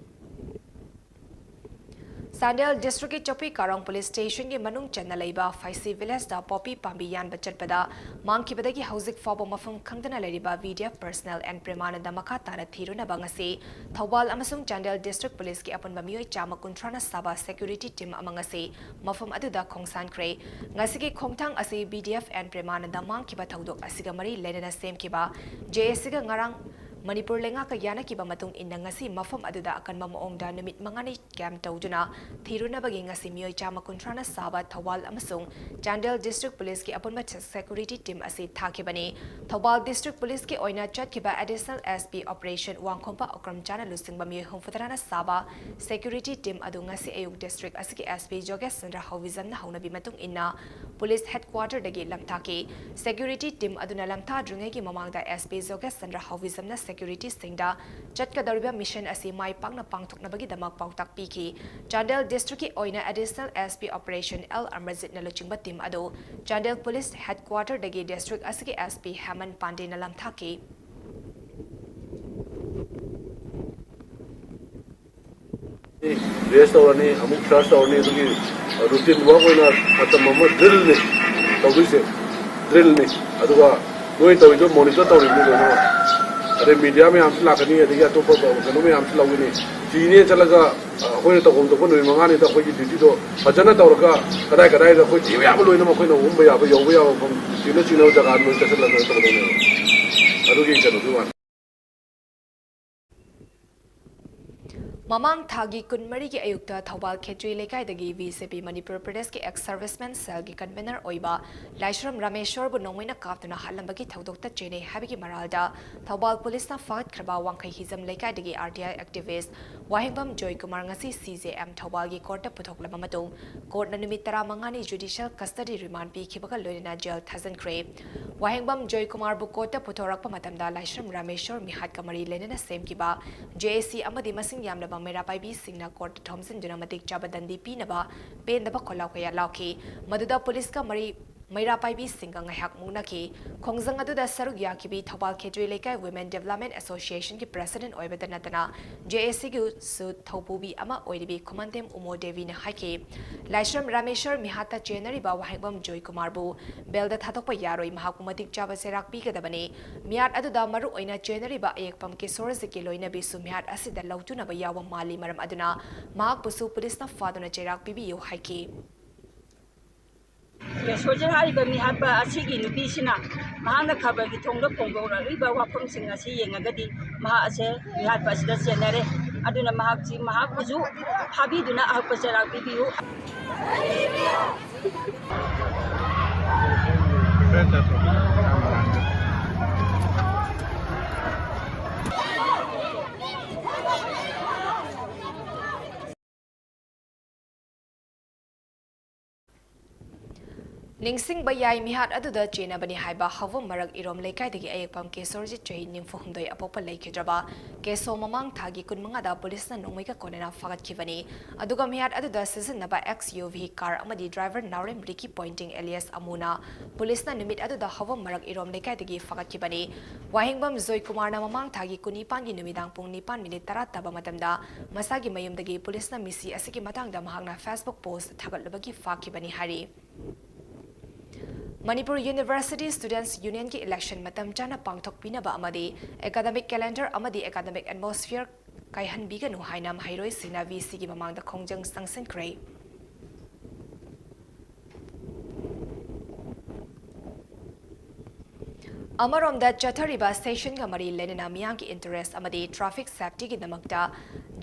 ꯆꯥꯟꯗꯦꯜ District ꯀꯤ ꯆꯧꯄꯤ ꯀꯥꯔꯣꯡ Police Station ꯒꯤ ꯃꯅꯨꯡ ꯆꯟꯅ ꯂꯩꯕ ꯐꯩꯁꯤ Village ꯇ poppy ꯄꯥꯝꯕꯤ ꯌꯥꯟꯕ ꯆꯠꯄꯗ ꯃꯥꯡꯈꯤꯕꯗꯒꯤ ꯍꯧꯖꯤꯛ ꯐꯥꯎꯕ ꯃꯐꯝ ꯈꯪꯗꯅ ꯂꯩꯔꯤꯕ V D F personnel N ꯄ꯭ꯔꯦꯃꯥꯅꯟꯗ ꯃꯈꯥ ꯇꯥꯅ ꯊꯤꯔꯨꯅꯕ ꯉꯁꯤ ꯊꯧꯕꯥꯜ ꯑꯃꯁꯨꯡ ꯆꯥꯟꯗꯦꯜ District Police ꯀꯤ ꯑꯄꯨꯟꯕ ꯃꯤꯑꯣꯏ ꯆꯥꯝꯃ ꯀꯨꯟꯊ꯭ꯔꯥꯅ ꯁꯥꯕ security team ꯑꯃ ꯉꯁꯤ ꯃꯐꯝ ꯑꯗꯨꯗ ꯈꯣꯡꯁꯥꯟꯈ꯭ꯔꯦ꯫ ꯉꯁꯤꯒꯤ ꯈꯣꯡꯊꯥꯡ ꯑꯁꯤ V D F N ꯄ꯭ꯔꯦꯃꯥꯅꯟꯗ ꯃꯥꯡꯈꯤꯕ ꯊꯧꯗꯣꯛ ꯑꯁꯤꯒ ꯃꯔꯤ ꯂꯩꯅꯅ ꯁꯦꯝꯈꯤꯕ J A C ꯒ ꯉꯔꯥꯡ ꯃꯅꯤꯄꯨꯔ ꯂꯩꯉꯥꯛꯀ ꯌꯥꯅꯈꯤꯕ ꯃꯇꯨꯡ ꯏꯟꯅ ꯉꯁꯤ ꯃꯐꯝ ꯑꯗꯨꯗ ꯑꯀꯟꯕ ꯃꯑꯣꯡꯗ ꯅꯨꯃꯤꯠ ꯃꯉꯥꯅꯤ ꯀꯦꯝꯞ ꯇꯧꯗꯨꯅ ꯊꯤꯔꯨꯅꯕꯒꯤ ꯉꯁꯤ ꯃꯤꯑꯣꯏ ꯆꯥꯝꯃ ꯀꯨꯟꯊ꯭ꯔꯥꯅ ꯁꯥꯕ ꯊꯧꯕꯥꯜ ꯑꯃꯁꯨꯡ ꯆꯥꯟꯗꯦꯜ ꯗꯤꯁꯇ꯭ꯔꯤꯛ ꯄꯨꯂꯤꯁꯀꯤ ꯑꯄꯨꯟꯕ ꯁꯦꯀ꯭ꯌꯨꯔꯤꯇꯤ ꯇꯤꯝ ꯑꯁꯤ ꯊꯥꯈꯤꯕꯅꯤ꯫ ꯊꯧꯕꯥꯜ ꯗꯤꯁꯇ꯭ꯔꯤꯛ ꯄꯨꯂꯤꯁꯀꯤ ꯑꯣꯏꯅ ꯆꯠꯈꯤꯕ additional S P operation ꯋꯥꯡꯈꯣꯝꯄ Akram ꯆꯥꯅ ꯂꯨꯆꯤꯡꯕ ꯃꯤꯑꯣꯏ ꯍꯨꯝꯐꯨꯇꯔꯥꯅ ꯁꯥꯕ ꯁꯦꯀ꯭ꯌꯨꯔꯤꯇꯤ ꯇꯤꯝ ꯑꯗꯨ ꯉꯁꯤ ꯑꯌꯨꯛ ꯗꯤꯁꯇ꯭ꯔꯤꯛ ꯑꯁꯤꯒꯤ ꯑꯦꯁ ꯄꯤ ꯖꯣꯒꯦꯁ ꯆꯟꯗ꯭ꯔ ꯍꯧꯕꯤꯖꯝꯅ ꯍꯧꯅꯕꯤ ꯃꯇꯨꯡ ꯏꯟꯅ ꯄꯨꯂꯤꯁ ꯍꯦꯗꯀ꯭ꯋꯥꯇꯔꯗꯒꯤ ꯂꯝꯊꯥꯈꯤ꯫ ꯁꯦꯀ꯭ꯌꯨꯔꯤꯇꯤ ꯇꯤꯝ ꯑꯗꯨꯅ ꯂꯝꯊꯥꯗ꯭ꯔꯤꯉꯩꯒꯤ ꯃꯃꯥꯡꯗ ꯑꯦꯁ ꯄꯤ ꯖꯣꯒꯦꯁ ꯆꯟꯗ꯭ꯔ ꯍꯧꯕꯤꯖꯝꯅ ꯁꯦꯀ꯭ꯌꯨꯔꯤꯇꯤꯁꯤꯡꯗ ꯆꯠꯀꯗꯧꯔꯤꯕ ꯃꯤꯁꯟ ꯑꯁꯤ ꯃꯥꯏ ꯄꯥꯛꯅ ꯄꯥꯡꯊꯣꯛꯅꯕꯒꯤꯗꯃꯛ ꯄꯥꯎꯇꯥꯛ ꯄꯤꯈꯤ꯫ ꯆꯥꯟꯗꯦꯜ ꯗꯤꯁꯇ꯭ꯔꯤꯛꯀꯤ ꯑꯣꯏꯅ additional S P operation L ꯑꯃꯔꯖꯤꯠꯅ ꯂꯨꯆꯤꯡꯕ ꯇꯤꯝ ꯑꯗꯨ ꯆꯥꯟꯗꯦꯜ ꯄꯨꯂꯤꯁ ꯍꯦꯗꯀ꯭ꯋꯥꯇꯔꯗꯒꯤ ꯗꯤꯁꯇ꯭ꯔꯤꯛ ꯑꯁꯤꯒꯤ ꯑꯦꯁ ꯄꯤ ꯍꯦꯃꯟ ꯄꯥꯟꯗꯦꯅ ꯂꯝꯊꯥꯈꯤ꯫ ꯔꯦꯁ ꯇꯧꯔꯅꯤ, ꯑꯃꯨꯛ ꯁꯔꯆ ꯇꯧꯔꯅꯤ꯫ ꯑꯗꯨꯒꯤ ꯔꯨꯇꯤꯟ ꯋꯥꯔꯛ ꯑꯣꯏꯅ ꯃꯇꯝ ꯑꯃ ꯗ꯭ꯔꯤꯜꯅꯤ ꯇꯧꯗꯣꯏꯁꯦ, ꯗ꯭ꯔꯤꯜꯅꯤ꯫ ꯑꯗꯨꯒ ꯅꯣꯏ ꯇꯧꯔꯤꯗꯣ ꯃꯣꯅꯤꯇꯔ ꯇꯧꯔꯤꯕꯅꯤ ꯂꯣꯏꯅꯃꯛ꯫ ꯑꯗꯩ ꯃꯤꯗꯤꯌꯥ ꯃꯌꯥꯝꯁꯨ ꯂꯥꯛꯀꯅꯤ, ꯑꯗꯒꯤ ꯑꯇꯣꯞꯄ ꯀꯩꯅꯣ ꯃꯌꯥꯝꯁꯨ ꯂꯧꯒꯅꯤ꯫ ꯊꯤꯅꯦ ꯆꯠꯂꯒ ꯑꯩꯈꯣꯏꯅ ꯇꯧꯐꯝ ꯊꯣꯛꯄ ꯅꯨꯃꯤꯠ ꯃꯉꯥꯅꯤꯗ ꯑꯩꯈꯣꯏꯒꯤ ꯗ꯭ꯌꯨꯇꯤꯗꯣ ꯐꯖꯅ ꯇꯧꯔꯒ ꯀꯗꯥꯏ ꯀꯗꯥꯏꯗ ꯑꯩꯈꯣꯏ ꯊꯤꯕ ꯌꯥꯕ ꯂꯣꯏꯅꯃꯛ ꯑꯩꯈꯣꯏꯅ ꯍꯨꯝꯕ ꯌꯥꯕ, ꯌꯧꯕ ꯌꯥꯕ ꯃꯐꯝ, ꯊꯤꯅ ꯆꯤꯡꯅꯕ ꯖꯒꯥ ꯂꯣꯏ ꯆꯠꯁꯤꯜꯂꯒ ꯇꯧꯒꯗꯧꯅꯦꯕ꯫ ꯑꯗꯨꯒꯤ ꯀꯩꯅꯣꯗꯨꯒꯤ ꯋꯥꯅꯤ꯫ ꯃꯃꯥꯡ ꯊꯥꯒꯤ ꯀꯨꯟꯃꯔꯤꯒꯤ ꯑꯌꯨꯛꯇ ꯊꯧꯕꯥꯜ ꯈꯦꯇ꯭ꯔꯤ ꯂꯩꯀꯥꯏꯗꯒꯤ ꯕꯤ ꯖꯦ ꯄꯤ ꯃꯅꯤꯄꯨꯔ ꯄ꯭ꯔꯗꯦꯁꯀꯤ ꯑꯦꯛꯁ ꯁꯔꯚꯤꯁꯃꯦꯟ ꯁꯦꯜꯒꯤ ꯀꯟꯚꯦꯅꯔ ꯑꯣꯏꯕ ꯂꯥꯏꯁ꯭ꯔꯝ ꯔꯥꯃꯦꯁ꯭ꯋꯔꯕꯨ ꯅꯣꯡꯃꯩꯅ ꯀꯥꯞꯇꯨꯅ ꯍꯥꯠꯂꯝꯕꯒꯤ ꯊꯧꯗꯣꯛꯇ ꯆꯦꯟꯅꯩ ꯍꯥꯏꯕꯒꯤ ꯃꯔꯥꯜꯗ ꯊꯧꯕꯥꯜ ꯄꯨꯂꯤꯁꯅ ꯐꯥꯒꯠꯈ꯭ꯔꯕ ꯋꯥꯡꯈꯩ ꯍꯤꯖꯝ ꯂꯩꯀꯥꯏꯗꯒꯤ ꯑꯥꯔ ꯇꯤ ꯑꯥꯏ ꯑꯦꯛꯇꯤꯚꯤꯁ꯭ꯠ ꯋꯥꯍꯦꯡꯕꯝ ꯖꯣꯏꯀꯨꯃꯥꯔ ꯉꯁꯤ ꯁꯤ ꯖꯦ ꯑꯦꯝ ꯊꯧꯕꯥꯜꯒꯤ ꯀꯣꯔꯠꯇ ꯄꯨꯊꯣꯛꯂꯕ ꯃꯇꯨꯡ, ꯀꯣꯔꯠꯅ ꯅꯨꯃꯤꯠ ꯇꯔꯥꯃꯉꯥꯅꯤ ꯖꯨꯗꯤꯁꯤꯌꯦꯜ ꯀꯁꯇꯗꯤ ꯔꯤꯃꯥꯟꯗ ꯄꯤꯈꯤꯕꯒ ꯂꯣꯏꯅꯅ ꯖꯦꯜ ꯊꯥꯖꯤꯟꯈ꯭ꯔꯦ꯫ ꯋꯥꯍꯦꯡꯕꯝ ꯖꯣꯏꯀꯨꯃꯥꯔꯕꯨ ꯀꯣꯔꯠꯇ ꯄꯨꯊꯣꯔꯛꯄ ꯃꯇꯝꯗ ꯂꯥꯏꯁ꯭ꯔꯝ ꯔꯥꯃꯦꯁ꯭ꯋꯔ ꯃꯤꯍꯥꯠꯀ ꯃꯔꯤ ꯂꯩꯅꯅ ꯁꯦꯝꯈꯤꯕ ꯖꯦ ꯑꯦ ꯁꯤ ꯑꯃꯗꯤ ꯃꯁꯤꯡ ꯌꯥꯝꯂꯕ ꯃꯩꯔꯥ ꯄꯥꯏꯕꯤꯁꯤꯡꯅ ꯀꯣꯔꯠꯇ ꯊꯣꯝꯖꯤꯟꯗꯨꯅ ꯃꯇꯤꯛ ꯆꯥꯕ ꯗꯟꯗꯤ ꯄꯤꯅꯕ ꯄꯦꯟꯗꯕ ꯈꯣꯜꯂꯥꯎ ꯀꯌꯥ ꯂꯥꯎꯈꯤ꯫ ꯃꯗꯨꯗ ꯄꯨꯂꯤꯁꯀ ꯃꯔꯤ ꯃꯩꯔꯥ ꯄꯥꯏꯕꯤꯁꯤꯡꯒ ꯉꯥꯏꯍꯥꯛ ꯃꯨꯛꯅꯈꯤ꯫ ꯈꯣꯡꯖꯪ ꯑꯗꯨꯗ ꯁꯔꯨꯛ ꯌꯥꯈꯤꯕꯤ ꯊꯧꯕꯥꯜ ꯈꯦꯇ꯭ꯔꯤ ꯂꯩꯀꯥꯏ ꯋꯤꯃꯦꯟ ꯗꯤꯕꯦꯂꯞꯃꯦꯟ ꯑꯦꯁꯣꯁꯤꯌꯦꯁꯟꯒꯤ ꯄ꯭ꯔꯦꯁꯤꯗꯦꯟꯠ ꯑꯣꯏꯕꯇ ꯅꯠꯇꯅ ꯖꯦ ꯑꯦ ꯁꯤꯒꯤꯁꯨ ꯊꯧꯄꯨꯕꯤ ꯑꯃ ꯑꯣꯏꯔꯤꯕꯤ ꯈꯨꯃꯟꯊꯦꯝ ꯎꯃꯣ ꯗꯦꯕꯤꯅ ꯍꯥꯏꯈꯤ꯫ ꯂꯥꯏꯁ꯭ꯔꯝ ꯔꯥꯃꯦꯁ꯭ꯋꯔ ꯃꯤꯍꯥꯠꯇ ꯆꯦꯟꯅꯔꯤꯕ ꯋꯥꯍꯦꯡꯕꯝ ꯖꯣꯏꯀꯨꯃꯥꯔꯕꯨ ꯕꯦꯜꯗ ꯊꯥꯗꯣꯛꯄ ꯌꯥꯔꯣꯏ, ꯃꯍꯥꯛꯄꯨ ꯃꯇꯤꯛ ꯆꯥꯕ ꯆꯩꯔꯥꯛ ꯄꯤꯒꯗꯕꯅꯤ꯫ ꯃꯤꯍꯥꯠ ꯑꯗꯨꯗ ꯃꯔꯨ ꯑꯣꯏꯅ ꯆꯦꯟꯅꯔꯤꯕ ꯑꯌꯦꯛꯄꯝ ꯀꯤꯁꯣꯔꯖꯤꯠꯀꯤ ꯂꯣꯏꯅꯕꯤꯁꯨ ꯃꯤꯍꯥꯠ ꯑꯁꯤꯗ ꯂꯧꯇꯨꯅꯕ ꯌꯥꯎꯕ ꯃꯥꯜꯂꯤ, ꯃꯔꯝ ꯑꯗꯨꯅ ꯃꯍꯥꯛꯄꯨꯁꯨ ꯄꯨꯂꯤꯁꯅ ꯐꯥꯗꯨꯅ ꯆꯩꯔꯥꯛ ꯄꯤꯕꯤꯌꯨ ꯍꯥꯏꯈꯤ꯫ ꯁꯣꯜꯖꯔ ꯍꯥꯏꯔꯤꯕ ꯃꯤꯍꯥꯠꯄ ꯑꯁꯤꯒꯤ ꯅꯨꯄꯤꯁꯤꯅ ꯃꯍꯥꯛꯅ ꯈꯕꯔꯒꯤ ꯊꯣꯡꯗ ꯐꯣꯡꯗꯣꯔꯛꯂꯤꯕ ꯋꯥꯐꯝꯁꯤꯡ ꯑꯁꯤ ꯌꯦꯡꯉꯒꯗꯤ ꯃꯍꯥꯛ ꯑꯁꯦ ꯃꯤꯍꯥꯠꯄ ꯑꯁꯤꯗ ꯆꯦꯟꯅꯔꯦ꯫ ꯑꯗꯨꯅ ꯃꯍꯥꯛꯁꯤ, ꯃꯍꯥꯛꯄꯨꯁꯨ ꯐꯥꯕꯤꯗꯨꯅ ꯑꯍꯛꯄ ꯆꯩꯔꯥꯛ ꯄꯤꯕꯤꯌꯨ꯫ ꯅꯤꯡꯁꯤꯡꯕ ꯌꯥꯏ, ꯃꯤꯍꯥꯠ ꯑꯗꯨꯗ ꯆꯦꯟꯅꯕꯅꯤ ꯍꯥꯏꯕ ꯍꯧꯕꯝ ꯃꯔꯛ ꯏꯔꯣꯝ ꯂꯩꯀꯥꯏꯗꯒꯤ ꯑꯌꯦꯛꯄꯝ ꯀꯦꯁꯣꯔꯖꯤꯠ, ꯆꯍꯤ ꯅꯤꯐꯨ ꯍꯨꯝꯗꯣꯏ ꯑꯄꯣꯛꯄ ꯂꯩꯈꯤꯗ꯭ꯔꯕ ꯀꯦꯁꯣ ꯃꯃꯥꯡ ꯊꯥꯒꯤ ꯀꯨꯟ ꯃꯉꯥꯗ ꯄꯨꯂꯤꯁꯅ ꯅꯣꯡꯃꯩꯒ ꯀꯣꯟꯅꯅ ꯐꯥꯒꯠꯈꯤꯕꯅꯤ꯫ ꯑꯗꯨꯒ ꯃꯤꯍꯥꯠ ꯑꯗꯨꯗ ꯁꯤꯖꯤꯟꯅꯕ XUV car ꯑꯃꯗꯤ driver ꯅꯥꯎꯔꯦꯝ ꯔꯤꯀꯤ ꯄꯣꯏꯟꯇꯤꯡ alias ꯑꯃꯨꯅ ꯄꯨꯂꯤꯁꯅ ꯅꯨꯃꯤꯠ ꯑꯗꯨꯗ ꯍꯧꯕꯝ ꯃꯔꯛ ꯏꯔꯣꯝ ꯂꯩꯀꯥꯏꯗꯒꯤ ꯐꯥꯒꯠꯈꯤꯕꯅꯤ꯫ ꯋꯥꯍꯦꯡꯕꯝ ꯖꯣꯏꯀꯨꯃꯥꯔꯅ ꯃꯃꯥꯡ ꯊꯥꯒꯤ ꯀꯨꯟꯅꯤꯄꯥꯟꯒꯤ ꯅꯨꯃꯤꯗꯥꯡ ꯄꯨꯡ ꯅꯤꯄꯥꯟ minute ꯇꯔꯥ ꯇꯥꯕ ꯃꯇꯝꯗ ꯃꯁꯥꯒꯤ ꯃꯌꯨꯝꯗꯒꯤ ꯄꯨꯂꯤꯁꯅ ꯃꯤꯁꯤ ꯑꯁꯤꯒꯤ ꯃꯇꯥꯡꯗ ꯃꯍꯥꯛꯅ Facebook post ꯊꯥꯒꯠꯂꯨꯕꯒꯤ ꯐꯥꯈꯤꯕꯅꯤ ꯍꯥꯏꯔꯤ꯫ ꯃꯅꯤꯄꯨꯔ University Students Unionꯒꯤ election ꯃꯇꯝ ꯆꯥꯅ ꯄꯥꯡꯊꯣꯛꯄꯤꯅꯕ ꯑꯃꯗꯤ academic calendar ꯑꯃꯗꯤ academic atmosphere ꯀꯥꯏꯍꯟꯕꯤꯒꯅꯨ ꯍꯥꯏꯅ ꯃꯍꯩꯔꯣꯏꯁꯤꯡꯅ VCꯒꯤ ꯃꯃꯥꯡꯗ ꯈꯣꯡꯖꯪ ꯆꯪꯁꯤꯟꯈ꯭ꯔꯦ꯫ ꯑꯃꯔꯣꯝꯗ, ꯆꯠꯊꯔꯤꯕ sessionꯒ ꯃꯔꯤ ꯂꯩꯅꯅ ꯃꯤꯌꯥꯝꯒꯤ interest ꯑꯃꯗꯤ traffic safetyꯒꯤꯗꯃꯛꯇ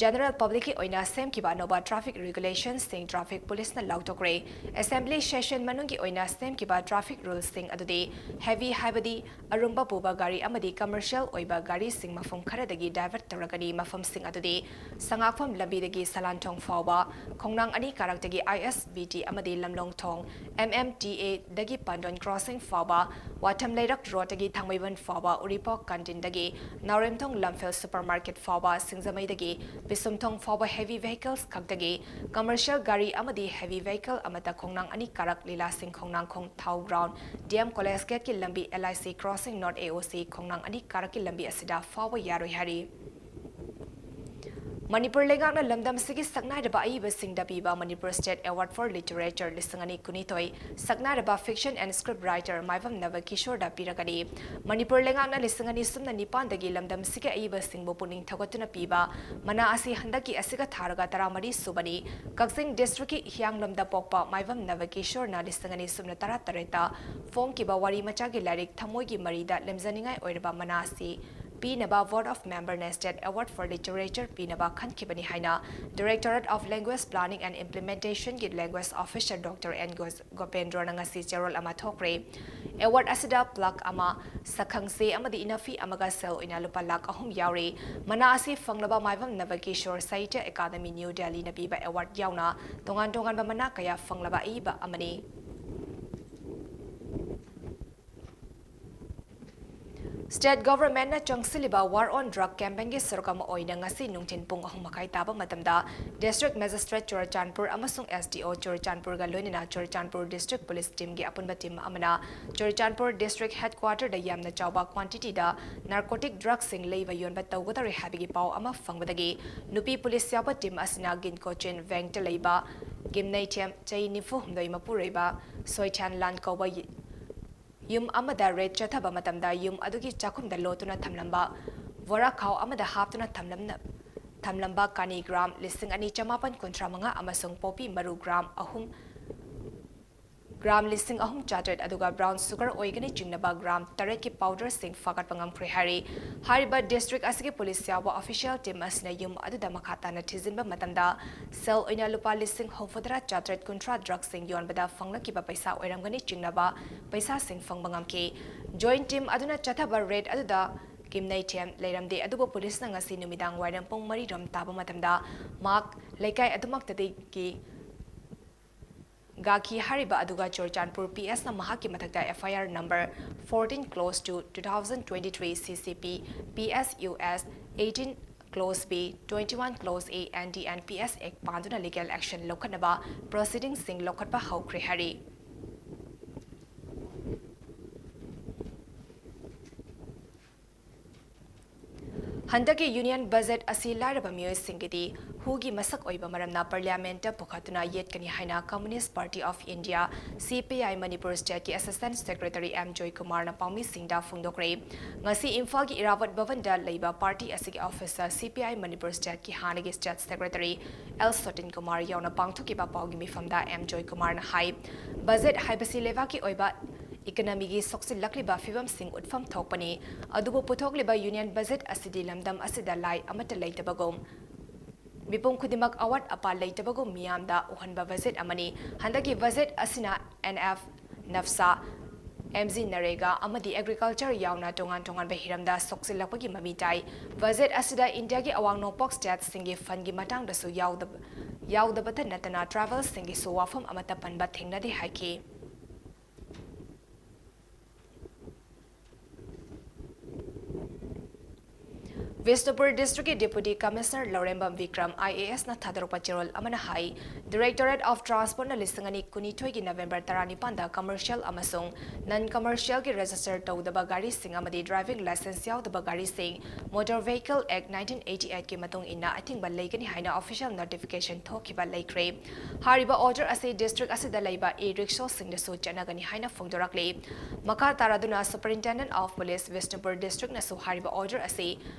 general publicꯀꯤ ꯑꯣꯏꯅ ꯁꯦꯝꯈꯤꯕ ꯑꯅꯧꯕ traffic regulationꯁꯤꯡ traffic policeꯅ ꯂꯥꯎꯊꯣꯛꯈ꯭ꯔꯦ꯫ Assembly session ꯃꯅꯨꯡꯒꯤ ꯑꯣꯏꯅ ꯁꯦꯝꯈꯤꯕ traffic ruleꯁꯤꯡ ꯑꯗꯨꯗꯤ heavy ꯍꯥꯏꯕꯗꯤ ꯑꯔꯨꯝꯕ ꯄꯨꯕ ꯒꯥꯔꯤ ꯑꯃꯗꯤ commercial ꯑꯣꯏꯕ ꯒꯥꯔꯤꯁꯤꯡ ꯃꯐꯝ ꯈꯔꯗꯒꯤ divert ꯇꯧꯔꯒꯅꯤ꯫ ꯃꯐꯝꯁꯤꯡ ꯑꯗꯨꯗꯤ ꯁꯉꯥꯛꯐꯝ ꯂꯝꯕꯤꯗꯒꯤ ꯁꯂꯥꯟꯊꯣꯡ ꯐꯥꯎꯕ, ꯈꯣꯡꯅꯥꯡ ꯑꯅꯤ ꯀꯥꯔꯛꯇꯒꯤ ISBT ꯑꯃꯗꯤ ꯂꯝꯂꯣꯡ ꯊꯣꯡ, MMTAꯗꯒꯤ ꯄꯥꯟꯗꯣꯟ crossing ꯐꯥꯎꯕ, ꯋꯥꯊꯝ ꯂꯩꯔꯛ roadꯇꯒꯤ ꯊꯥꯡꯃꯩꯕꯟ ꯐꯥꯎꯕ, ꯎꯔꯤꯄꯣꯛ canteen ꯗꯒꯤ ꯅꯥꯎꯔꯦꯝꯊꯣꯡ ꯂꯝꯐꯦꯜ supermarket ꯐꯥꯎꯕ, ꯁꯤꯡꯖꯃꯩꯗꯒꯤ ꯄꯤꯁꯨꯝꯊꯣꯡ ꯐꯥꯎꯕ heavy vehicles ꯈꯛꯇꯒꯤ, commercial ꯒꯥꯔꯤ ꯑꯃꯗꯤ heavy vehicle ꯑꯃꯠꯇ ꯈꯣꯡꯅꯥꯡ ꯑꯅꯤ ꯀꯥꯔꯛ ꯂꯤꯂꯥꯁꯤꯡ ꯈꯣꯡꯅꯥꯡꯈꯣꯡ ꯊꯥꯎ ground, DM college gateꯀꯤ ꯂꯝꯕꯤ, LIC crossing, North AOC ꯈꯣꯡꯅꯥꯡ ꯑꯅꯤ ꯀꯥꯔꯛꯀꯤ ꯂꯝꯕꯤ ꯑꯁꯤꯗ ꯐꯥꯎꯕ ꯌꯥꯔꯣꯏ ꯍꯥꯏꯔꯤ꯫ ꯃꯅꯤꯄꯨꯔ ꯂꯩꯉꯥꯛꯅ ꯂꯝꯗꯝ ꯑꯁꯤꯒꯤ ꯁꯛꯅꯥꯏꯔꯕ ꯑꯏꯕꯁꯤꯡꯗ ꯄꯤꯕ Manipur State Award for Literature ꯂꯤꯁꯤꯡ ꯑꯅꯤ ꯀꯨꯟꯅꯤꯊꯣꯏ ꯁꯛꯅꯥꯏꯔꯕ fiction and script writer ꯃꯥꯏꯕꯝ ꯅꯕꯀꯤꯁꯣꯔꯗ ꯄꯤꯔꯒꯅꯤ꯫ ꯃꯅꯤꯄꯨꯔ ꯂꯩꯉꯥꯛꯅ ꯂꯤꯁꯤꯡ ꯑꯅꯤ ꯁꯨꯞꯅ ꯅꯤꯄꯥꯟꯗꯒꯤ ꯂꯝꯗꯝ ꯑꯁꯤꯒꯤ ꯑꯏꯕꯁꯤꯡꯕꯨ ꯄꯨꯛꯅꯤꯡ ꯊꯧꯒꯠꯇꯨꯅ ꯄꯤꯕ ꯃꯅꯥ ꯑꯁꯤ ꯍꯟꯗꯛꯀꯤ ꯑꯁꯤꯒ ꯊꯥꯔꯒ ꯇꯔꯥꯃꯔꯤ ꯁꯨꯕꯅꯤ꯫ ꯀꯛꯆꯤꯡ district ꯀꯤ ꯍꯤꯌꯥꯡꯂꯝꯗ ꯄꯣꯛꯄ ꯃꯥꯏꯕꯝ ꯅꯕꯀꯤꯁꯣꯔꯅ ꯂꯤꯁꯤꯡ ꯑꯅꯤ ꯁꯨꯞꯅ ꯇꯔꯥꯇꯔꯦꯠꯇ ꯐꯣꯡꯈꯤꯕ ꯋꯥꯔꯤ ꯃꯆꯥꯒꯤ ꯂꯥꯏꯔꯤꯛ ꯊꯃꯣꯏꯒꯤ ꯃꯔꯤꯗ ꯂꯦꯝꯖꯅꯤꯡꯉꯥꯏ ꯑꯣꯏꯔꯕ ꯃꯅꯥ ꯑꯁꯤ ꯄꯤꯅꯕ Vote of Member ꯅ State Award for Literature ꯄꯤꯅꯕ ꯈꯟꯈꯤꯕꯅꯤ ꯍꯥꯏꯅ Directorate of Language Planning and Implementation ꯒꯤ Language Officer Doctor N ꯒꯣꯁ-, ꯒꯣꯄꯦꯟꯗ꯭ꯔꯣꯅ ꯉꯁꯤ ꯆꯦꯔꯣꯜ ꯑꯃ ꯊꯣꯛꯈ꯭ꯔꯦ꯫ Award ꯑꯁꯤꯗ plaque ꯑꯃ, ꯁꯛꯈꯪꯆꯦ ꯑꯃꯗꯤ ꯏꯅꯐꯤ ꯑꯃꯒ ꯁꯦꯜ ꯑꯣꯏꯅ ꯂꯨꯄꯥ ꯂꯥꯈ ꯑꯍꯨꯝ ꯌꯥꯎꯔꯤ꯫ ꯃꯅꯥ ꯑꯁꯤ ꯐꯪꯂꯕ ꯃꯥꯏꯕꯝ ꯅꯕꯀꯤꯁꯣꯔ ꯁꯥꯍꯤꯇ꯭ꯌ ꯑꯦꯀꯥꯗꯃꯤ ꯅ꯭ꯌꯨ ꯗꯦꯜꯂꯤꯅ ꯄꯤꯕ award ꯌꯥꯎꯅ ꯇꯣꯉꯥꯟ ꯇꯣꯉꯥꯟꯕ ꯃꯅꯥ ꯀꯌꯥ ꯐꯪꯂꯕ ꯑꯏꯕ ꯑꯃꯅꯤ꯫ State Government ꯅ ꯆꯪꯁꯤꯜꯂꯤꯕ War on Drug campaign ꯒꯤ ꯁꯔꯨꯛ ꯑꯃ ꯑꯣꯏꯅ ꯉꯁꯤ ꯅꯨꯡꯊꯤꯜ ꯄꯨꯡ ꯑꯍꯨꯝ ꯃꯈꯥꯏ ꯇꯥꯕ ꯃꯇꯝꯗ District Magistrate ꯆꯨꯔꯆꯥꯟꯄꯨꯔ ꯑꯃꯁꯨꯡ S D O ꯆꯨꯔꯆꯥꯟꯄꯨꯔꯒ ꯂꯣꯏꯅꯅ ꯆꯨꯔꯆꯥꯟꯄꯨꯔ District Police Team ꯒꯤ ꯑꯄꯨꯟꯕ team ꯑꯃꯅ ꯆꯨꯔꯆꯥꯟꯄꯨꯔ District Headquarter ꯗ ꯌꯥꯝꯅ ꯆꯥꯎꯕ quantity ꯗ narcotic drug ꯁꯤꯡ ꯂꯩꯕ ꯌꯣꯟꯕ ꯇꯧꯒꯗꯧꯔꯦ ꯍꯥꯏꯕꯒꯤ ꯄꯥꯎ ꯑꯃ ꯐꯪꯕꯗꯒꯤ ꯅꯨꯄꯤ police ꯌꯥꯎꯕ team ꯑꯁꯤꯅ ꯒꯤꯟꯀꯣꯆꯤꯟ bank ꯇ ꯂꯩꯕ ꯒꯤꯝꯅꯩꯊꯦꯝ ꯆꯍꯤ ꯅꯤꯐꯨ ꯍꯨꯝꯗꯣꯏ ꯃꯄꯨꯔꯣꯏꯕ ꯁꯣꯏꯊ꯭ꯌꯥꯟ ꯂꯥꯟ ꯀꯧꯕ ꯌꯨꯝ ꯑꯃꯗ raid ꯆꯠꯊꯕ ꯃꯇꯝꯗ ꯌꯨꯝ ꯑꯗꯨꯒꯤ ꯆꯥꯛꯈꯨꯝꯗ ꯂꯣꯠꯇꯨꯅ ꯊꯝꯂꯝꯕ ꯕꯣꯔꯥ ꯈꯥꯎ ꯑꯃꯗ ꯍꯥꯞꯇꯨꯅ ꯊꯝꯂꯝꯅ-, ꯊꯝꯂꯝꯕ ꯀꯥꯅꯤ gram ꯂꯤꯁꯤꯡ ꯑꯅꯤ ꯆꯃꯥꯄꯟ ꯀꯨꯟꯊ꯭ꯔꯥ ꯃꯉꯥ ꯑꯃꯁꯨꯡ ꯄꯣꯄꯤ ꯃꯔꯨ gram ꯑꯍꯨꯝ, gram ꯂꯤꯁꯤꯡ ꯑꯍꯨꯝ ꯆꯥꯇ꯭ꯔꯦꯠ, ꯑꯗꯨꯒ brown sugar ꯑꯣꯏꯒꯅꯤ ꯆꯤꯡꯅꯕ gram ꯇꯔꯦꯠꯀꯤ powder ꯁꯤꯡ ꯐꯥꯒꯠꯄ ꯉꯝꯈ꯭ꯔꯦ ꯍꯥꯏꯔꯤ꯫ ꯍꯥꯏꯔꯤꯕ district ꯑꯁꯤꯒꯤ police ꯌꯥꯎꯕ official team ꯑꯁꯤꯅ ꯌꯨꯝ ꯑꯗꯨꯗ ꯃꯈꯥ ꯇꯥꯅ ꯊꯤꯖꯤꯟꯕ ꯃꯇꯝꯗ ꯁꯦꯜ ꯑꯣꯏꯅ ꯂꯨꯄꯥ ꯂꯤꯁꯤꯡ ꯍꯨꯝꯐꯨꯇꯔꯥ ꯆꯥꯇ꯭ꯔꯦꯠ ꯀꯨꯟꯊ꯭ꯔꯥ drug ꯁꯤꯡ ꯌꯣꯟꯕꯗ ꯐꯪꯂꯛꯈꯤꯕ ꯄꯩꯁꯥ ꯑꯣꯏꯔꯝꯒꯅꯤ ꯆꯤꯡꯅꯕ ꯄꯩꯁꯥꯁꯤꯡ ꯐꯪꯕ ꯉꯝꯈꯤ꯫ Joint team ꯑꯗꯨꯅ ꯆꯠꯊꯕ raid ꯑꯗꯨꯗ ꯀꯤꯝꯅꯩꯊꯦꯝ ꯂꯩꯔꯝꯗꯦ, ꯑꯗꯨꯕꯨ police ꯅ ꯉꯁꯤ ꯅꯨꯃꯤꯗꯥꯡ ꯋꯥꯏꯔꯝ ꯄꯨꯡ ꯃꯔꯤ ꯔꯣꯝ ꯇꯥꯕ ꯃꯇꯝꯗ ꯃꯍꯥꯛ ꯂꯩꯀꯥꯏ ꯑꯗꯨꯃꯛꯇꯗꯒꯤ ꯒꯥꯈꯤ ꯍꯥꯏꯔꯤꯕ ꯑꯗꯨꯒ ꯆꯨꯔꯆꯥꯟꯄꯨꯔ P S ꯅ ꯃꯍꯥꯛꯀꯤ ꯃꯊꯛꯇ F I R number fourteen close two two thousand twenty-three C C P P S U S eighteen close B, twenty-one close A, N D and P S Act ꯄꯥꯟꯗꯨꯅ legal action ꯂꯧꯈꯠꯅꯕ proceeding ꯁꯤꯡ ꯂꯧꯈꯠꯄ ꯍꯧꯈ꯭ꯔꯦ ꯍꯥꯏꯔꯤ꯫ ꯍꯟꯗꯛꯀꯤ ꯌꯨꯅꯤꯌꯟ ꯕꯖꯦꯠ ꯑꯁꯤ ꯂꯥꯏꯔꯕ ꯃꯤꯑꯣꯏꯁꯤꯡꯒꯤꯗꯤ ꯍꯨꯒꯤ ꯃꯁꯛ ꯑꯣꯏꯕ ꯃꯔꯝꯅ ꯄꯥꯔꯂꯤꯌꯥꯃꯦꯟꯠꯇ ꯄꯨꯈꯠꯇꯨꯅ ꯌꯦꯠꯀꯅꯤ ꯍꯥꯏꯅ Communist Party of India, C P I, Manipur ꯁ꯭ꯇꯦꯠꯀꯤ ꯑꯦꯁꯤꯁꯇꯦꯟꯠ ꯁꯦꯀ꯭ꯔꯦꯇꯔꯤ ꯑꯦꯝ ꯖꯣꯏꯀꯨꯃꯥꯔꯅ ꯄꯥꯎꯃꯤꯁꯤꯡꯗ ꯐꯣꯡꯗꯣꯛꯈ꯭ꯔꯦ꯫ ꯉꯁꯤ ꯏꯝꯐꯥꯜꯒꯤ ꯏꯔꯥꯕꯠ ꯚꯕꯟꯗ ꯂꯩꯕ ꯄꯥꯔꯇꯤ ꯑꯁꯤꯒꯤ ꯑꯣꯐꯤꯁꯇ C P I ꯃꯅꯤꯄꯨꯔ ꯁ꯭ꯇꯦꯠꯀꯤ ꯍꯥꯟꯅꯒꯤ ꯁ꯭ꯇꯦꯠ ꯁꯦꯀ꯭ꯔꯦꯇꯔꯤ ꯑꯦꯜ ꯁꯣꯇꯤꯟ ꯀꯨꯃꯥꯔ ꯌꯥꯎꯅ ꯄꯥꯡꯊꯣꯛꯈꯤꯕ ꯄꯥꯎꯒꯤ ꯃꯤꯐꯝꯗ ꯑꯦꯝ ꯖꯣꯏꯀꯨꯃꯥꯔꯅ ꯍꯥꯏ, ꯕꯖꯦꯠ ꯍꯥꯏꯕꯁꯤ ꯂꯩꯕꯥꯛꯀꯤ ꯑꯣꯏꯕ ꯏꯀꯅꯃꯤꯒꯤ ꯁꯣꯛꯆꯤꯜꯂꯛꯂꯤꯕ ꯐꯤꯕꯝꯁꯤꯡ ꯎꯠꯐꯝ ꯊꯣꯛꯄꯅꯤ꯫ ꯑꯗꯨꯕꯨ ꯄꯨꯊꯣꯛꯂꯤꯕ ꯌꯨꯅꯤꯌꯟ ꯕꯖꯦꯠ ꯑꯁꯤꯗꯤ ꯂꯝꯗꯝ ꯑꯁꯤꯗ ꯂꯥꯏ ꯑꯃꯠꯇ ꯂꯩꯇꯕꯒꯨꯝ, ꯃꯤꯄꯨꯝ ꯈꯨꯗꯤꯡꯃꯛ ꯑꯋꯥꯠ ꯑꯄꯥ ꯂꯩꯇꯕꯒꯨꯝ ꯃꯤꯌꯥꯝꯗ ꯎꯍꯟꯕ ꯕꯖꯦꯠ ꯑꯃꯅꯤ꯫ ꯍꯟꯗꯛꯀꯤ ꯕꯖꯦꯠ ꯑꯁꯤꯅ N F, NAFSA, M G ꯅꯔꯦꯒꯥ ꯑꯃꯗꯤ ꯑꯦꯒ꯭ꯔꯤꯀꯜꯆꯔ ꯌꯥꯎꯅ ꯇꯣꯉꯥꯟ ꯇꯣꯉꯥꯟꯕ ꯍꯤꯔꯝꯗ ꯁꯣꯛꯆꯤꯜꯂꯛꯄꯒꯤ ꯃꯃꯤ ꯇꯥꯏ꯫ ꯕꯖꯦꯠ ꯑꯁꯤꯗ ꯏꯟꯗꯤꯌꯥꯒꯤ ꯑꯋꯥꯡ ꯅꯣꯡꯄꯣꯛ ꯁ꯭ꯇꯦꯠꯁꯤꯡꯒꯤ ꯐꯟꯒꯤ ꯃꯇꯥꯡꯗꯁꯨ ꯌꯥꯎꯗꯕ, ꯌꯥꯎꯗꯕꯇ ꯅꯠꯇꯅ ꯇ꯭ꯔꯥꯏꯕꯦꯜꯁꯤꯡꯒꯤꯁꯨ ꯋꯥꯐꯝ ꯑꯃꯠꯇ ꯄꯟꯕ ꯊꯦꯡꯅꯗꯦ ꯍꯥꯏꯈꯤ꯫ ꯕꯤꯁꯅꯨꯄꯨꯔ ꯗꯤꯁꯇ꯭ꯔꯤꯛꯀꯤ deputy commissioner Lourembam Bikram, I A S ꯅ ꯊꯥꯗꯣꯔꯛꯄ ꯆꯦꯔꯣꯜ ꯑꯃꯅ ꯍꯥꯏ, Directorate of Transport ꯅ ꯂꯤꯁꯤꯡ ꯑꯅꯤ ꯀꯨꯟꯅꯤꯊꯣꯏꯒꯤ ꯅꯕꯦꯝꯕꯔ ꯇꯔꯥꯅꯤꯄꯥꯟꯗ commercial ꯑꯃꯁꯨꯡ non commercial ꯒꯤ register ꯇꯧꯗꯕ ꯒꯥꯔꯤꯁꯤꯡ ꯑꯃꯗꯤ driving licence ꯌꯥꯎꯗꯕ ꯒꯥꯔꯤꯁꯤꯡ Motor Vehicle Act nineteen eighty eight ꯀꯤ ꯃꯇꯨꯡ ꯏꯟꯅ ꯑꯊꯤꯡꯕ ꯂꯩꯒꯅꯤ ꯍꯥꯏꯅ official notification ꯊꯣꯛꯈꯤꯕ ꯂꯩꯈ꯭ꯔꯦ꯫ ꯍꯥꯏꯔꯤꯕ order ꯑꯁꯤ district ꯑꯁꯤꯗ ꯂꯩꯕ e-rickshaw ꯁꯤꯡꯗꯁꯨ ꯆꯠꯅꯒꯅꯤ ꯍꯥꯏꯅ ꯐꯣꯡꯗꯣꯔꯛꯂꯤ꯫ ꯃꯈꯥ ꯇꯥꯔꯗꯨꯅ Superintendent of Police Bishnupur district ꯅꯁꯨ ꯍꯥꯏꯔꯤꯕ order ꯑꯁꯤ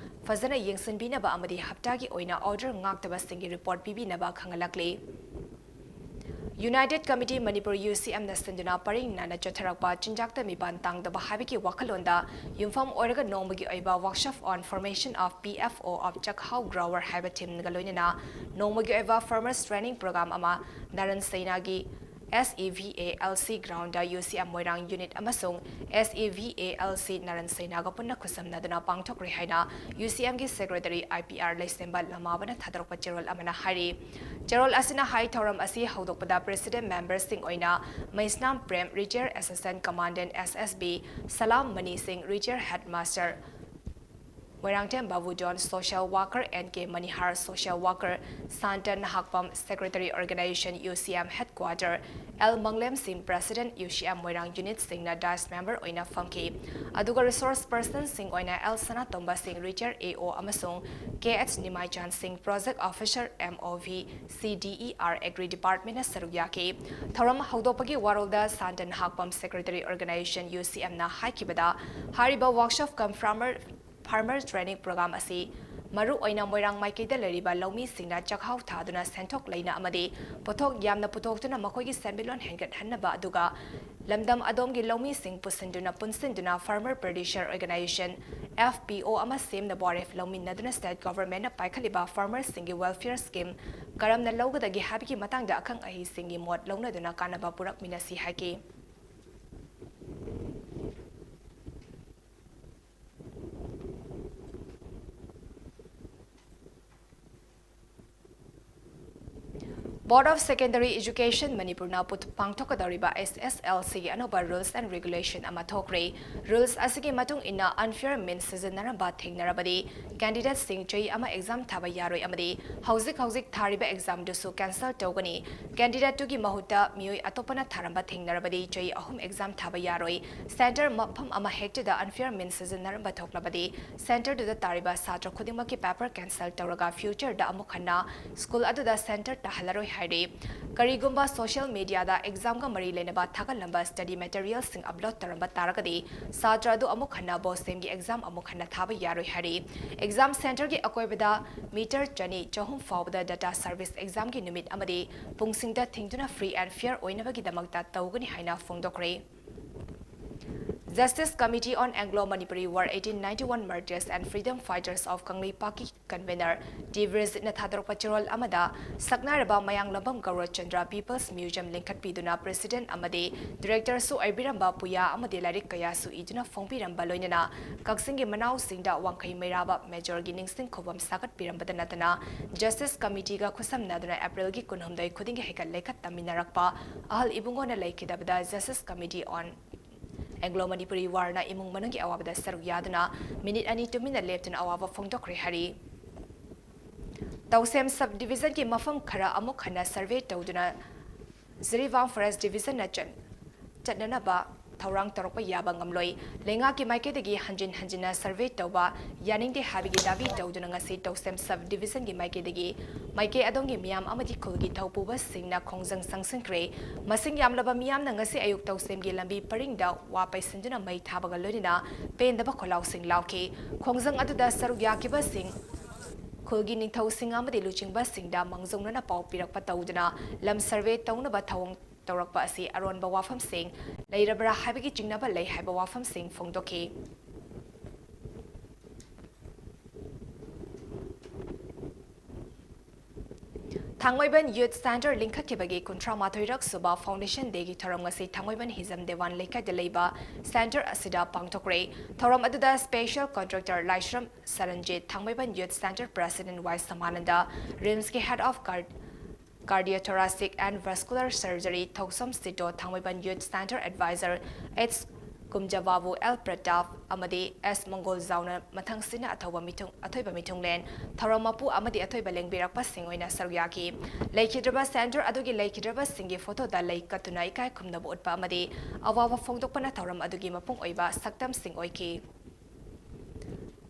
ꯐꯖꯅ ꯌꯦꯡꯁꯤꯟꯕꯤꯅꯕ ꯑꯃꯗꯤ ꯍꯞꯇꯥꯒꯤ ꯑꯣꯏꯅ order ꯉꯥꯛꯇꯕꯁꯤꯡꯒꯤ report ꯄꯤꯕꯤꯅꯕ ꯈꯪꯍꯜꯂꯛꯂꯤ꯫ United Committee Manipur, U C M ꯅ ꯁꯤꯟꯗꯨꯅ ꯄꯔꯤꯡ ꯅꯥꯏꯅ ꯆꯠꯊꯔꯛꯄ ꯆꯤꯟꯖꯥꯛꯇ ꯃꯤꯄꯥꯟ ꯇꯥꯡꯗꯕ ꯍꯥꯏꯕꯒꯤ ꯋꯥꯈꯜꯂꯣꯟꯗ ꯌꯨꯝꯐꯝ ꯑꯣꯏꯔꯒ ꯅꯣꯡꯃꯒꯤ ꯑꯣꯏꯕ workshop on formation of P F O of Chakhao Grower ꯍꯥꯏꯕ theme ꯒ ꯂꯣꯏꯅꯅ ꯅꯣꯡꯃꯒꯤ ꯑꯣꯏꯕ farmers training program ꯑꯃ ꯅꯥꯔꯟ ꯁꯦꯅꯥꯒꯤ S E V A L C ground the U C M Moirang unit ꯑꯃꯁꯨꯡ S E V A L C ꯅꯥꯔꯟ ꯁꯦꯅꯥꯒ ꯄꯨꯟꯅ ꯈꯨꯠꯁꯝꯅꯗꯨꯅ ꯄꯥꯡꯊꯣꯛꯈ꯭ꯔꯦ ꯍꯥꯏꯅ U C M ꯒꯤ secretary I P R ꯂꯩꯁꯦꯝꯕ ꯂꯃꯥꯕꯅ ꯊꯥꯗꯣꯔꯛꯄ ꯆꯦꯔꯣꯜ ꯑꯃꯅ ꯍꯥꯏꯔꯤ꯫ ꯆꯦꯔꯣꯜ ꯑꯁꯤꯅ ꯍꯥꯏ, ꯊꯧꯔꯝ ꯑꯁꯤ ꯍꯧꯗꯣꯛꯄꯗ president member ꯁꯤꯡ ꯑꯣꯏꯅ Meisnam Prem, retired assistant commandant S S B, Salam Mani Singh, retired headmaster, Moirangthem Babu John, social worker, N K Manihar, social worker, Santa Nahakpam, secretary organization, U C M headquarter, L Manglem Singh, president, U C M Moirang unit ꯁꯤꯡꯅ dais member ꯑꯣꯏꯅ ꯐꯝꯈꯤ꯫ ꯑꯗꯨꯒ resource person ꯁꯤꯡ ꯑꯣꯏꯅ L Sanatomba Singh, retired A O, ꯑꯃꯁꯨꯡ K H Nimaichan Singh, project officer, M O V, C D E R, Agri Department ꯅ ꯁꯔꯨꯛ ꯌꯥꯈꯤ꯫ ꯊꯧꯔꯝ ꯍꯧꯗꯣꯛꯄꯒꯤ ꯋꯥꯔꯣꯜꯗ Santa Nahakpam, secretary organization, U C M ꯅ ꯍꯥꯏꯈꯤꯕꯗ, ꯍꯥꯏꯔꯤꯕ workshop cum farmer farmer training program ꯑꯁꯤ ꯃꯔꯨꯑꯣꯏꯅ ꯃꯣꯏꯔꯥꯡ ꯃꯥꯏꯀꯩꯗ ꯂꯩꯔꯤꯕ ꯂꯧꯃꯤꯁꯤꯡꯅ ꯆꯥꯛꯍꯥꯎ ꯊꯥꯗꯨꯅ ꯁꯦꯟꯊꯣꯛ ꯂꯩꯅ ꯑꯃꯗꯤ ꯄꯣꯠꯊꯣꯛ ꯌꯥꯝꯅ ꯄꯨꯊꯣꯛꯇꯨꯅ ꯃꯈꯣꯏꯒꯤ ꯁꯦꯟꯃꯤꯠꯂꯣꯟ ꯍꯦꯟꯒꯠꯍꯟꯅꯕ, ꯑꯗꯨꯒ ꯂꯝꯗꯝ ꯑꯗꯣꯝꯒꯤ ꯂꯧꯃꯤꯁꯤꯡ ꯄꯨꯟꯁꯤꯟꯗꯨꯅ, ꯄꯨꯟꯁꯤꯟꯗꯨꯅ farmer producer organization, F P O, ꯑꯃ ꯁꯦꯝꯅꯕ ꯋꯥꯔꯦꯞ ꯂꯧꯃꯤꯟꯅꯗꯨꯅ state government ꯅ ꯄꯥꯏꯈꯠꯂꯤꯕ farmer ꯁꯤꯡꯒꯤ welfare scheme ꯀꯔꯝꯅ ꯂꯧꯒꯗꯒꯦ ꯍꯥꯏꯕꯒꯤ ꯃꯇꯥꯡꯗ ꯑꯈꯪ ꯑꯍꯩꯁꯤꯡꯒꯤ ꯃꯣꯠ ꯂꯧꯅꯗꯨꯅ ꯀꯥꯟꯅꯕ ꯄꯨꯔꯛꯃꯤꯟꯅꯁꯤ ꯍꯥꯏꯈꯤ꯫ Board of Secondary Education ꯃꯅꯤꯄꯨꯔꯅ ꯄꯨꯊ-, ꯄꯥꯡꯊꯣꯛꯀꯗꯧꯔꯤꯕ S S L C ꯒꯤ ꯑꯅꯧꯕ rules and regulation ꯑꯃ ꯊꯣꯛꯈ꯭ꯔꯦ꯫ Rules ꯑꯁꯤꯒꯤ ꯃꯇꯨꯡ ꯏꯟꯅ unfair means ꯁꯤꯖꯤꯟꯅꯔꯝꯕ ꯊꯦꯡꯅꯔꯕꯗꯤ candidate ꯁꯤꯡ ꯆꯍꯤ ꯑꯃ exam ꯊꯥꯕ ꯌꯥꯔꯣꯏ ꯑꯃꯗꯤ ꯍꯧꯖꯤꯛ ꯍꯧꯖꯤꯛ ꯊꯥꯔꯤꯕ exam ꯗꯨꯁꯨ cancel ꯇꯧꯒꯅꯤ꯫ Candidate ꯇꯨꯒꯤ ꯃꯍꯨꯠꯇ ꯃꯤꯑꯣꯏ ꯑꯇꯣꯞꯄꯅ ꯊꯥꯔꯝꯕ ꯊꯦꯡꯅꯔꯕꯗꯤ ꯆꯍꯤ ꯑꯍꯨꯝ exam ꯊꯥꯕ ꯌꯥꯔꯣꯏ꯫ Center ꯃꯐꯝ ꯑꯃ ꯍꯦꯛꯇꯗ unfair means ꯁꯤꯖꯤꯟꯅꯔꯝꯕ ꯊꯣꯛꯂꯕꯗꯤ center ꯗꯨꯗ ꯇꯥꯔꯤꯕ ꯁꯥꯇ꯭ꯔ ꯈꯨꯗꯤꯡꯃꯛꯀꯤ paper cancel ꯇꯧꯔꯒ future ꯗ ꯑꯃꯨꯛ ꯍꯟꯅ school ꯑꯗꯨꯗ center ꯇꯥꯍꯜꯂꯔꯣꯏ ꯍꯥꯏꯔꯤ꯫ ꯀꯔꯤꯒꯨꯝꯕ social media ꯗ exam ꯒ ꯃꯔꯤ ꯂꯩꯅꯕ ꯊꯥꯒꯠꯂꯝꯕ study material ꯁꯤꯡ upload ꯇꯧꯔꯝꯕ ꯇꯥꯔꯒꯗꯤ ꯁꯥꯇ꯭ꯔ ꯑꯗꯨ ꯑꯃꯨꯛ ꯍꯟꯅ BOSEM ꯒꯤ exam ꯑꯃꯨꯛ ꯍꯟꯅ ꯊꯥꯕ ꯌꯥꯔꯣꯏ ꯍꯥꯏꯔꯤ꯫ Exam center ꯒꯤ ꯑꯀꯣꯏꯕꯗ meter ꯆꯅꯤ, ꯆꯍꯨꯝ ꯐꯥꯎꯕꯗ data service exam ꯒꯤ ꯅꯨꯃꯤꯠ ꯑꯃꯗꯤ ꯄꯨꯡꯁꯤꯡꯗ ꯊꯤꯡꯗꯨꯅ free and fair ꯑꯣꯏꯅꯕꯒꯤꯗꯃꯛꯇ ꯇꯧꯒꯅꯤ ꯍꯥꯏꯅ ꯐꯣꯡꯗꯣꯛꯈ꯭ꯔꯦ꯫ Justice Committee on Anglo-Manipuri War, eighteen ninety-one Martyrs and Freedom Fighters of Kangleipak ꯀꯤ convener ꯇꯤ ꯕꯤꯔꯖꯤꯠꯅ ꯊꯥꯗꯣꯔꯛꯄ ꯆꯦꯔꯣꯜ ꯑꯃꯗ ꯁꯛꯅꯥꯏꯔꯕ ꯃꯌꯥꯡꯂꯝꯕꯝ ꯒꯧꯔꯆꯟꯗ꯭ꯔ People's Museum ꯂꯤꯡꯈꯠꯄꯤꯗꯨꯅ president ꯑꯃꯗꯤ director ꯁꯨ ꯑꯣꯏꯕꯤꯔꯝꯕ ꯄꯨꯌꯥ ꯑꯃꯗꯤ ꯂꯥꯏꯔꯤꯛ ꯀꯌꯥꯁꯨ ꯏꯗꯨꯅ ꯐꯣꯡꯕꯤꯔꯝꯕ, ꯂꯣꯏꯅꯅ ꯀꯛꯆꯤꯡꯒꯤ ꯃꯅꯥꯎꯁꯤꯡꯗ ꯋꯥꯡꯈꯩ ꯃꯩꯔꯥꯕ major ꯒꯤ ꯅꯤꯡꯁꯤꯡ ꯈꯨꯕꯝ ꯁꯥꯒꯠꯄꯤꯔꯝꯕꯗ ꯅꯠꯇꯅ Justice Committee ꯒ ꯈꯨꯠꯁꯝꯅꯗꯨꯅ April ꯒꯤ ꯀꯨꯟꯍꯨꯝꯗꯣꯏ ꯈꯨꯗꯤꯡꯒꯤ ꯍꯩꯀꯠ ꯂꯩꯀꯠ ꯇꯝꯃꯤꯟꯅꯔꯛꯄ ꯑꯍꯜ ꯏꯕꯨꯡꯉꯣꯅ ꯂꯩꯈꯤꯗꯕꯗ Justice Committee on Anglo Manipuri ꯋꯥꯔꯅ ꯏꯃꯨꯡ ꯃꯅꯨꯡꯒꯤ ꯑꯋꯥꯕꯗ ꯁꯔꯨꯛ ꯌꯥꯗꯨꯅ ꯃꯤꯅꯤꯠ ꯑꯅꯤ ꯇꯨꯃꯤꯟꯅ ꯂꯦꯞꯇꯨꯅ ꯑꯋꯥꯕ ꯐꯣꯡꯗꯣꯛꯈ꯭ꯔꯦ ꯍꯥꯏꯔꯤ꯫ ꯇꯧꯁꯦꯝ ꯁꯕ ꯗꯤꯕꯤꯖꯟꯒꯤ ꯃꯐꯝ ꯈꯔ ꯑꯃꯨꯛ ꯍꯟꯅ ꯁꯔꯚꯦ ꯇꯧꯗꯨꯅ ꯖꯤꯔꯤꯕꯥꯝ ꯐꯣꯔꯦꯁ ꯗꯤꯕꯤꯖꯟꯅ ꯆꯠ-, ꯆꯠꯅꯅꯕ ꯊꯧꯔꯥꯡ ꯇꯧꯔꯛꯄ ꯌꯥꯕ ꯉꯝꯂꯣꯏ꯫ ꯂꯩꯉꯥꯛꯀꯤ ꯃꯥꯏꯀꯩꯗꯒꯤ ꯍꯟꯖꯤꯟ ꯍꯟꯖꯤꯟꯅ ꯁꯔꯚꯦ ꯇꯧꯕ ꯌꯥꯅꯤꯡꯗꯦ ꯍꯥꯏꯕꯒꯤ ꯗꯥꯕꯤ ꯇꯧꯗꯨꯅ ꯉꯁꯤ ꯇꯧꯁꯦꯝ ꯁꯕ ꯗꯤꯕꯤꯖꯟꯒꯤ ꯃꯥꯏꯀꯩꯗꯒꯤ ꯃꯥꯏꯀꯩ ꯑꯗꯣꯝꯒꯤ ꯃꯤꯌꯥꯝ ꯑꯃꯗꯤ ꯈꯨꯜꯒꯤ ꯊꯧꯄꯨꯕꯁꯤꯡꯅ ꯈꯣꯡꯖꯪ ꯆꯪꯁꯤꯟꯈ꯭ꯔꯦ꯫ ꯃꯁꯤꯡ ꯌꯥꯝꯂꯕ ꯃꯤꯌꯥꯝꯅ ꯉꯁꯤ ꯑꯌꯨꯛ ꯇꯧꯁꯦꯝꯒꯤ ꯂꯝꯕꯤ ꯄꯔꯤꯡꯗ ꯋꯥ ꯄꯩꯁꯤꯟꯗꯨꯅ ꯃꯩ ꯊꯥꯕꯒ ꯂꯣꯏꯅꯅ ꯄꯦꯟꯗꯕ ꯈꯣꯜꯂꯥꯎꯁꯤꯡ ꯂꯥꯎꯈꯤ꯫ ꯈꯣꯡꯖꯪ ꯑꯗꯨꯗ ꯁꯔꯨꯛ ꯌꯥꯈꯤꯕꯁꯤꯡ ꯈꯨꯜꯒꯤ ꯅꯤꯡꯊꯧꯁꯤꯡ ꯑꯃꯗꯤ ꯂꯨꯆꯤꯡꯕꯁꯤꯡꯗ ꯃꯥꯡꯖꯧꯅꯅ ꯄꯥꯎ ꯄꯤꯔꯛꯄ ꯇꯧꯗꯨꯅ ꯂꯝ ꯁꯔꯚꯦ ꯇꯧꯅꯕ ꯊꯧꯑꯣꯡ ꯇꯧꯔꯛꯄ ꯑꯁꯤ ꯑꯔꯣꯟꯕ ꯋꯥꯐꯝꯁꯤꯡ ꯂꯩꯔꯕ꯭ꯔꯥ ꯍꯥꯏꯕꯒꯤ ꯆꯤꯡꯅꯕ ꯂꯩ ꯍꯥꯏꯕ ꯋꯥꯐꯝꯁꯤꯡ ꯐꯣꯡꯗꯣꯛꯈꯤ꯫ ꯊꯥꯡꯃꯩꯕꯟ ꯌꯨꯠ ꯁꯦꯟꯇꯔ ꯂꯤꯡꯈꯠꯈꯤꯕꯒꯤ ꯀꯨꯟꯊ꯭ꯔꯥ ꯃꯥꯊꯣꯏꯔꯛ ꯁꯨꯕ ꯐꯥꯎꯟꯗꯦꯁꯟ ꯗꯦꯒꯤ ꯊꯧꯔꯝ ꯉꯁꯤ ꯊꯥꯡꯃꯩꯕꯟ ꯍꯤꯖꯝ ꯗꯦꯋꯥꯟ ꯂꯩꯀꯥꯏꯗ ꯂꯩꯕ ꯁꯦꯟꯇꯔ ꯑꯁꯤꯗ ꯄꯥꯡꯊꯣꯛꯈ꯭ꯔꯦ꯫ ꯊꯧꯔꯝ ꯑꯗꯨꯗ special contractor Laishram Saranjit, Thangmeiband youth centre president Y Samananda, ꯔꯤꯝꯁꯀꯤ head of car-, cardio thoracic and vascular surgery Thousom Shito, Thangmeiband youth centre adviser H ꯀꯨꯝꯖꯕꯥꯕꯨ, ꯑꯦꯜ ꯄ꯭ꯔꯇꯥꯞ ꯑꯃꯗꯤ ꯑꯦꯁ ꯃꯪꯒꯣꯜꯖꯥꯎꯅ ꯃꯊꯪꯁꯤꯠꯅ ꯑꯊꯧꯕ ꯃꯤꯊꯨꯡ-, ꯑꯊꯣꯏꯕ ꯃꯤꯊꯨꯡꯂꯦꯟ, ꯊꯧꯔꯝ ꯃꯄꯨ ꯑꯃꯗꯤ ꯑꯊꯣꯏꯕ ꯂꯦꯡꯕꯤꯔꯛꯄꯁꯤꯡ ꯑꯣꯏꯅ ꯁꯔꯨꯛ ꯌꯥꯈꯤ꯫ ꯂꯩꯈꯤꯗ꯭ꯔꯕ ꯁꯦꯟꯇꯔ ꯑꯗꯨꯒꯤ ꯂꯩꯈꯤꯗ꯭ꯔꯕꯁꯤꯡꯒꯤ ꯐꯣꯇꯣꯗ ꯂꯩ ꯀꯠꯇꯨꯅ ꯏꯀꯥꯏ ꯈꯨꯝꯅꯕ ꯎꯠꯄ ꯑꯃꯗꯤ ꯑꯋꯥꯕ ꯐꯣꯡꯗꯣꯛꯄꯅ ꯊꯧꯔꯝ ꯑꯗꯨꯒꯤ ꯃꯄꯨꯡ ꯑꯣꯏꯕ ꯁꯛꯇꯝꯁꯤꯡ ꯑꯣꯏꯈꯤ꯫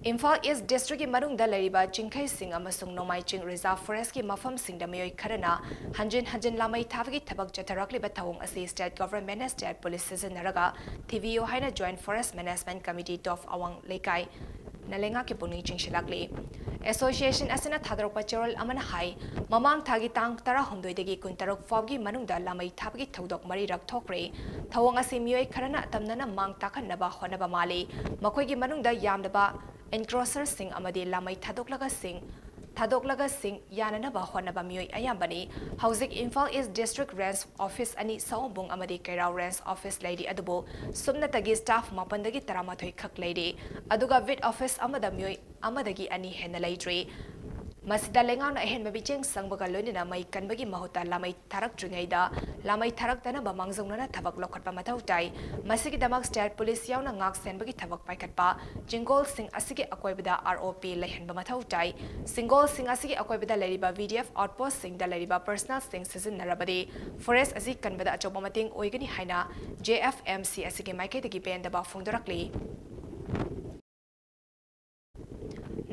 ꯏꯝꯐꯥꯜ ꯏꯁ꯭ꯠ ꯗꯤꯁ꯭ꯠꯔꯤꯛꯀꯤ ꯃꯅꯨꯡꯗ ꯂꯩꯔꯤꯕ ꯆꯤꯡꯈꯩꯁꯤꯡ ꯑꯃꯁꯨꯡ ꯅꯣꯡꯃꯥꯏ ꯆꯤꯡ ꯔꯤꯖꯥꯔꯚ ꯐꯣꯔꯦꯁ꯭ꯠꯀꯤ ꯃꯐꯝꯁꯤꯡꯗ ꯃꯤꯑꯣꯏ ꯈꯔꯅ ꯍꯟꯖꯤꯟ ꯍꯟꯖꯤꯟ ꯂꯥꯃꯩ ꯊꯥꯕꯒꯤ ꯊꯕꯛ ꯆꯠꯊꯔꯛꯂꯤꯕ ꯊꯧꯑꯣꯡ ꯑꯁꯤ ꯁ꯭ꯇꯦꯠ ꯒꯚꯔꯟꯃꯦꯟꯠꯅ ꯁ꯭ꯇꯦꯠ ꯄꯨꯂꯤꯁ ꯁꯤꯖꯤꯟꯅꯔꯒ ꯊꯤꯕꯤꯌꯨ ꯍꯥꯏꯅ ꯖꯣꯏꯟꯠ ꯐꯣꯔꯦꯁ꯭ꯠ ꯃꯦꯅꯦꯖꯃꯦꯟꯠ ꯀꯃꯤꯇꯤ ꯇꯣꯐ ꯑꯋꯥꯡ ꯂꯩꯀꯥꯏꯅ ꯂꯩꯉꯥꯛꯀꯤ ꯄꯨꯛꯅꯤꯡ ꯆꯤꯡꯁꯤꯜꯂꯛꯂꯤ꯫ ꯑꯦꯁꯣꯁꯤꯌꯦꯁꯟ ꯑꯁꯤꯅ ꯊꯥꯗꯣꯔꯛꯄ ꯆꯦꯔꯣꯜ ꯑꯃꯅ ꯍꯥꯏ, ꯃꯃꯥꯡ ꯊꯥꯒꯤ ꯇꯥꯡ ꯇꯔꯥꯍꯨꯝꯗꯣꯏꯗꯒꯤ ꯀꯨꯟꯇꯔꯨꯛ ꯐꯥꯎꯒꯤ ꯃꯅꯨꯡꯗ ꯂꯥꯃꯩ ꯊꯥꯕꯒꯤ ꯊꯧꯗꯣꯛ ꯃꯔꯤꯔꯛ ꯊꯣꯛꯈ꯭ꯔꯦ꯫ ꯊꯧꯑꯣꯡ ꯑꯁꯤ ꯃꯤꯑꯣꯏ ꯈꯔꯅ ꯑꯇꯝꯅꯅ ꯃꯥꯡ ꯇꯥꯛꯍꯟꯅꯕ ꯍꯣꯠꯅꯕ ꯃꯥꯜꯂꯤ꯫ ꯃꯈꯣꯏꯒꯤ ꯃꯅꯨꯡꯗ ꯌꯥꯝꯂꯕ ꯏꯟꯀ꯭ꯔꯣꯆꯔꯁꯤꯡ ꯑꯃꯗꯤ ꯂꯥꯃꯩ ꯊꯥꯗꯣꯛꯂꯒꯁꯤꯡ, ꯊꯥꯗꯣꯛꯂꯒꯁꯤꯡ ꯌꯥꯅꯅꯕ ꯍꯣꯠꯅꯕ ꯃꯤꯑꯣꯏ ꯑꯌꯥꯝꯕꯅꯤ꯫ ꯍꯧꯖꯤꯛ ꯏꯝꯐꯥꯜ ꯏꯁ꯭ꯠ ꯗꯤꯁ꯭ꯠꯔꯤꯛ ꯔꯦꯟꯖ ꯑꯣꯐꯤꯁ ꯑꯅꯤ, ꯁꯑꯣꯝꯕꯨꯡ ꯑꯃꯗꯤ ꯀꯩꯔꯥꯎ ꯔꯦꯟꯖ ꯑꯣꯐꯤꯁ ꯂꯩꯔꯤ, ꯑꯗꯨꯕꯨ ꯁꯨꯞꯅꯇꯒꯤ ꯁ꯭ꯇꯥꯐ ꯃꯥꯄꯟꯗꯒꯤ ꯇꯔꯥꯃꯥꯊꯣꯏ ꯈꯛ ꯂꯩꯔꯤ, ꯑꯗꯨꯒ ꯕꯤꯠ ꯑꯣꯐꯤꯁ ꯑꯃꯗ ꯃꯤꯑꯣꯏ ꯑꯃꯗꯒꯤ ꯑꯅꯤ ꯍꯦꯟꯅ ꯂꯩꯇ꯭ꯔꯤ꯫ ꯃꯁꯤꯗ ꯂꯩꯉꯥꯛꯅ ꯑꯍꯦꯟꯕ ꯃꯤꯠꯌꯦꯡ ꯆꯪꯕꯒ ꯂꯣꯏꯅꯅ ꯃꯩ ꯀꯟꯕꯒꯤ ꯃꯍꯨꯠꯇ ꯂꯥꯃꯩ ꯊꯥꯔꯛꯇ꯭ꯔꯤꯉꯩꯗ ꯂꯥꯃꯩ ꯊꯥꯔꯛꯇꯅꯕ ꯃꯥꯡꯖꯧꯅꯅ ꯊꯕꯛ ꯂꯧꯈꯠꯄ ꯃꯊꯧ ꯇꯥꯏ꯫ ꯃꯁꯤꯒꯤꯗꯃꯛ state police ꯌꯥꯎꯅ ꯉꯥꯛ ꯁꯦꯟꯕꯒꯤ ꯊꯕꯛ ꯄꯥꯏꯈꯠꯄ꯫ ꯆꯤꯡꯒꯣꯜꯁꯤꯡ ꯑꯁꯤꯒꯤ ꯑꯀꯣꯏꯕꯗ ROP ꯂꯩꯍꯟꯕ ꯃꯊꯧ ꯇꯥꯏ꯫ ꯆꯤꯡꯒꯣꯜꯁꯤꯡ ꯑꯁꯤꯒꯤ ꯑꯀꯣꯏꯕꯗ ꯂꯩꯔꯤꯕ VDF outpostꯁꯤꯡꯗ ꯂꯩꯔꯤꯕ personnelꯁꯤꯡ ꯁꯤꯖꯤꯟꯅꯔꯕꯗꯤ forest ꯑꯁꯤ ꯀꯟꯕꯗ ꯑꯆꯧꯕ ꯃꯇꯦꯡ ꯑꯣꯏꯒꯅꯤ ꯍꯥꯏꯅ JFMC ꯑꯁꯤꯒꯤ ꯃꯥꯏꯀꯩꯗꯒꯤ ꯄꯦꯟꯗꯕ ꯐꯣꯡꯗꯣꯔꯛꯂꯤ꯫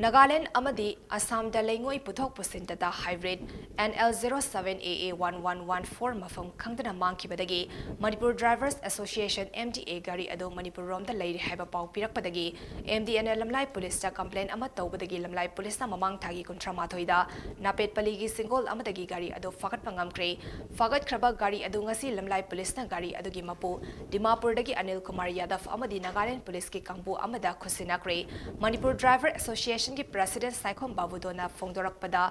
ꯅꯥꯒꯥꯂꯦꯟꯗ ꯑꯃꯗꯤ ꯑꯁꯥꯝꯗ ꯂꯩꯉꯣꯏ ꯄꯨꯊꯣꯛ ꯄꯨꯁꯤꯟ Tata Hybrid NL zero seven A A one one one four ꯃꯐꯝ ꯈꯪꯗꯅ ꯃꯥꯡꯈꯤꯕꯗꯒꯤ Manipur Drivers Association, MDA, ꯒꯥꯔꯤ ꯑꯗꯨ ꯃꯅꯤꯄꯨꯔ ꯔꯣꯝꯗ ꯂꯩꯔꯤ ꯍꯥꯏꯕ ꯄꯥꯎ ꯄꯤꯔꯛꯄꯗꯒꯤ MDAꯅ ꯂꯝꯂꯥꯏ ꯄꯨꯂꯤꯁꯇ complaint ꯑꯃ ꯇꯧꯕꯗꯒꯤ ꯂꯝꯂꯥꯏ ꯄꯨꯂꯤꯁꯅ ꯃꯃꯥꯡ ꯊꯥꯒꯤ ꯀꯨꯟꯊ꯭ꯔꯥ ꯃꯥꯊꯣꯏꯗ ꯅꯥꯄꯦꯠꯄꯂꯤꯒꯤ ꯁꯤꯡꯒꯣꯜ ꯑꯃꯗꯒꯤ ꯒꯥꯔꯤ ꯑꯗꯨ ꯐꯥꯒꯠꯄ ꯉꯝꯈ꯭ꯔꯦ꯫ ꯐꯥꯒꯠꯈ꯭ꯔꯕ ꯒꯥꯔꯤ ꯑꯗꯨ ꯉꯁꯤ ꯂꯝꯂꯥꯏ ꯄꯨꯂꯤꯁꯅ ꯒꯥꯔꯤ ꯑꯗꯨꯒꯤ ꯃꯄꯨ ꯗꯤꯃꯥꯄꯨꯔꯗꯒꯤ ꯑꯅꯤꯜ ꯀꯨꯃꯥꯔ ꯌꯥꯗꯕ ꯑꯃꯗꯤ ꯅꯥꯒꯥꯂꯦꯟꯗ ꯄꯨꯂꯤꯁꯀꯤ ꯀꯥꯡꯕꯨ ꯑꯃꯗ ꯈꯨꯠꯁꯤꯟꯅꯈ꯭ꯔꯦ꯫ ꯃꯅꯤꯄꯨꯔ Driver Associationꯒꯤ President ꯁꯥꯏꯈꯣꯝ ꯕꯥꯕꯨꯗꯣꯟꯅ ꯐꯣꯡꯗꯣꯔꯛꯄꯗ,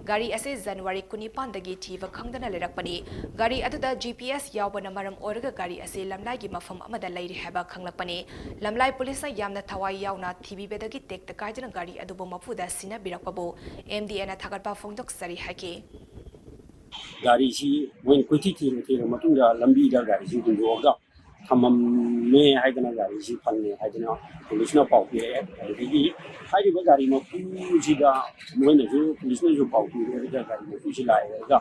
ꯒꯥꯔꯤ ꯑꯁꯤ ꯖꯅꯋꯥꯔꯤ ꯀꯨꯟꯅꯤꯄꯥꯟꯗꯒꯤ ꯊꯤꯕ ꯈꯪꯗꯅ ꯂꯩꯔꯛꯄꯅꯤ꯫ ꯒꯥꯔꯤ ꯑꯗꯨꯗ GPS ꯌꯥꯎꯕꯅ ꯃꯔꯝ ꯑꯣꯏꯔꯒ ꯒꯥꯔꯤ ꯑꯁꯤ ꯂꯝꯂꯥꯏꯒꯤ ꯃꯐꯝ ꯑꯃꯗ ꯂꯩꯔꯤ ꯍꯥꯏꯕ ꯈꯪꯂꯛꯄꯅꯤ꯫ ꯂꯝꯂꯥꯏ ꯄꯨꯂꯤꯁꯅ ꯌꯥꯝꯅ ꯊꯋꯥꯏ ꯌꯥꯎꯅ ꯊꯤꯕꯤꯕꯗꯒꯤ ꯇꯦꯛꯇ ꯀꯥꯏꯗꯅ ꯒꯥꯔꯤ ꯑꯗꯨꯕꯨ ꯃꯄꯨꯗ ꯁꯤꯟꯅꯕꯤꯔꯛꯄꯕꯨ MDAꯅ ꯊꯥꯒꯠꯄ ꯐꯣꯡꯗꯣꯛꯆꯔꯤ ꯍꯥꯏꯈꯤ꯫ ꯒꯥꯔꯤꯁꯤ ꯃꯣꯏꯅ ꯀꯣꯏꯊꯤ ꯊꯤꯔ ꯊꯤꯔ ꯃꯇꯨꯡꯗ ꯂꯝꯕꯤꯗ ꯒꯥꯔꯤꯁꯤ ꯍꯨꯟꯗꯣꯛꯑꯒ ꯊꯝꯃꯝꯃꯦ ꯍꯥꯏꯗꯅ, ꯒꯥꯔꯤꯁꯤ ꯐꯪꯉꯦ ꯍꯥꯏꯗꯅ ꯄꯨꯂꯤꯁꯅ ꯄꯥꯎ ꯄꯤꯔꯛꯑꯦ꯫ ꯑꯗꯨꯗꯒꯤ ꯍꯥꯏꯔꯤꯕ ꯒꯥꯔꯤ ꯃꯄꯨꯁꯤꯗ ꯃꯣꯏꯅꯁꯨ, ꯄꯨꯂꯤꯁꯅꯁꯨ ꯄꯥꯎ ꯄꯤꯔꯛꯑꯒ ꯒꯥꯔꯤ ꯃꯄꯨꯁꯤ ꯂꯥꯛꯑꯦ꯫ ꯍꯥꯏꯔꯒ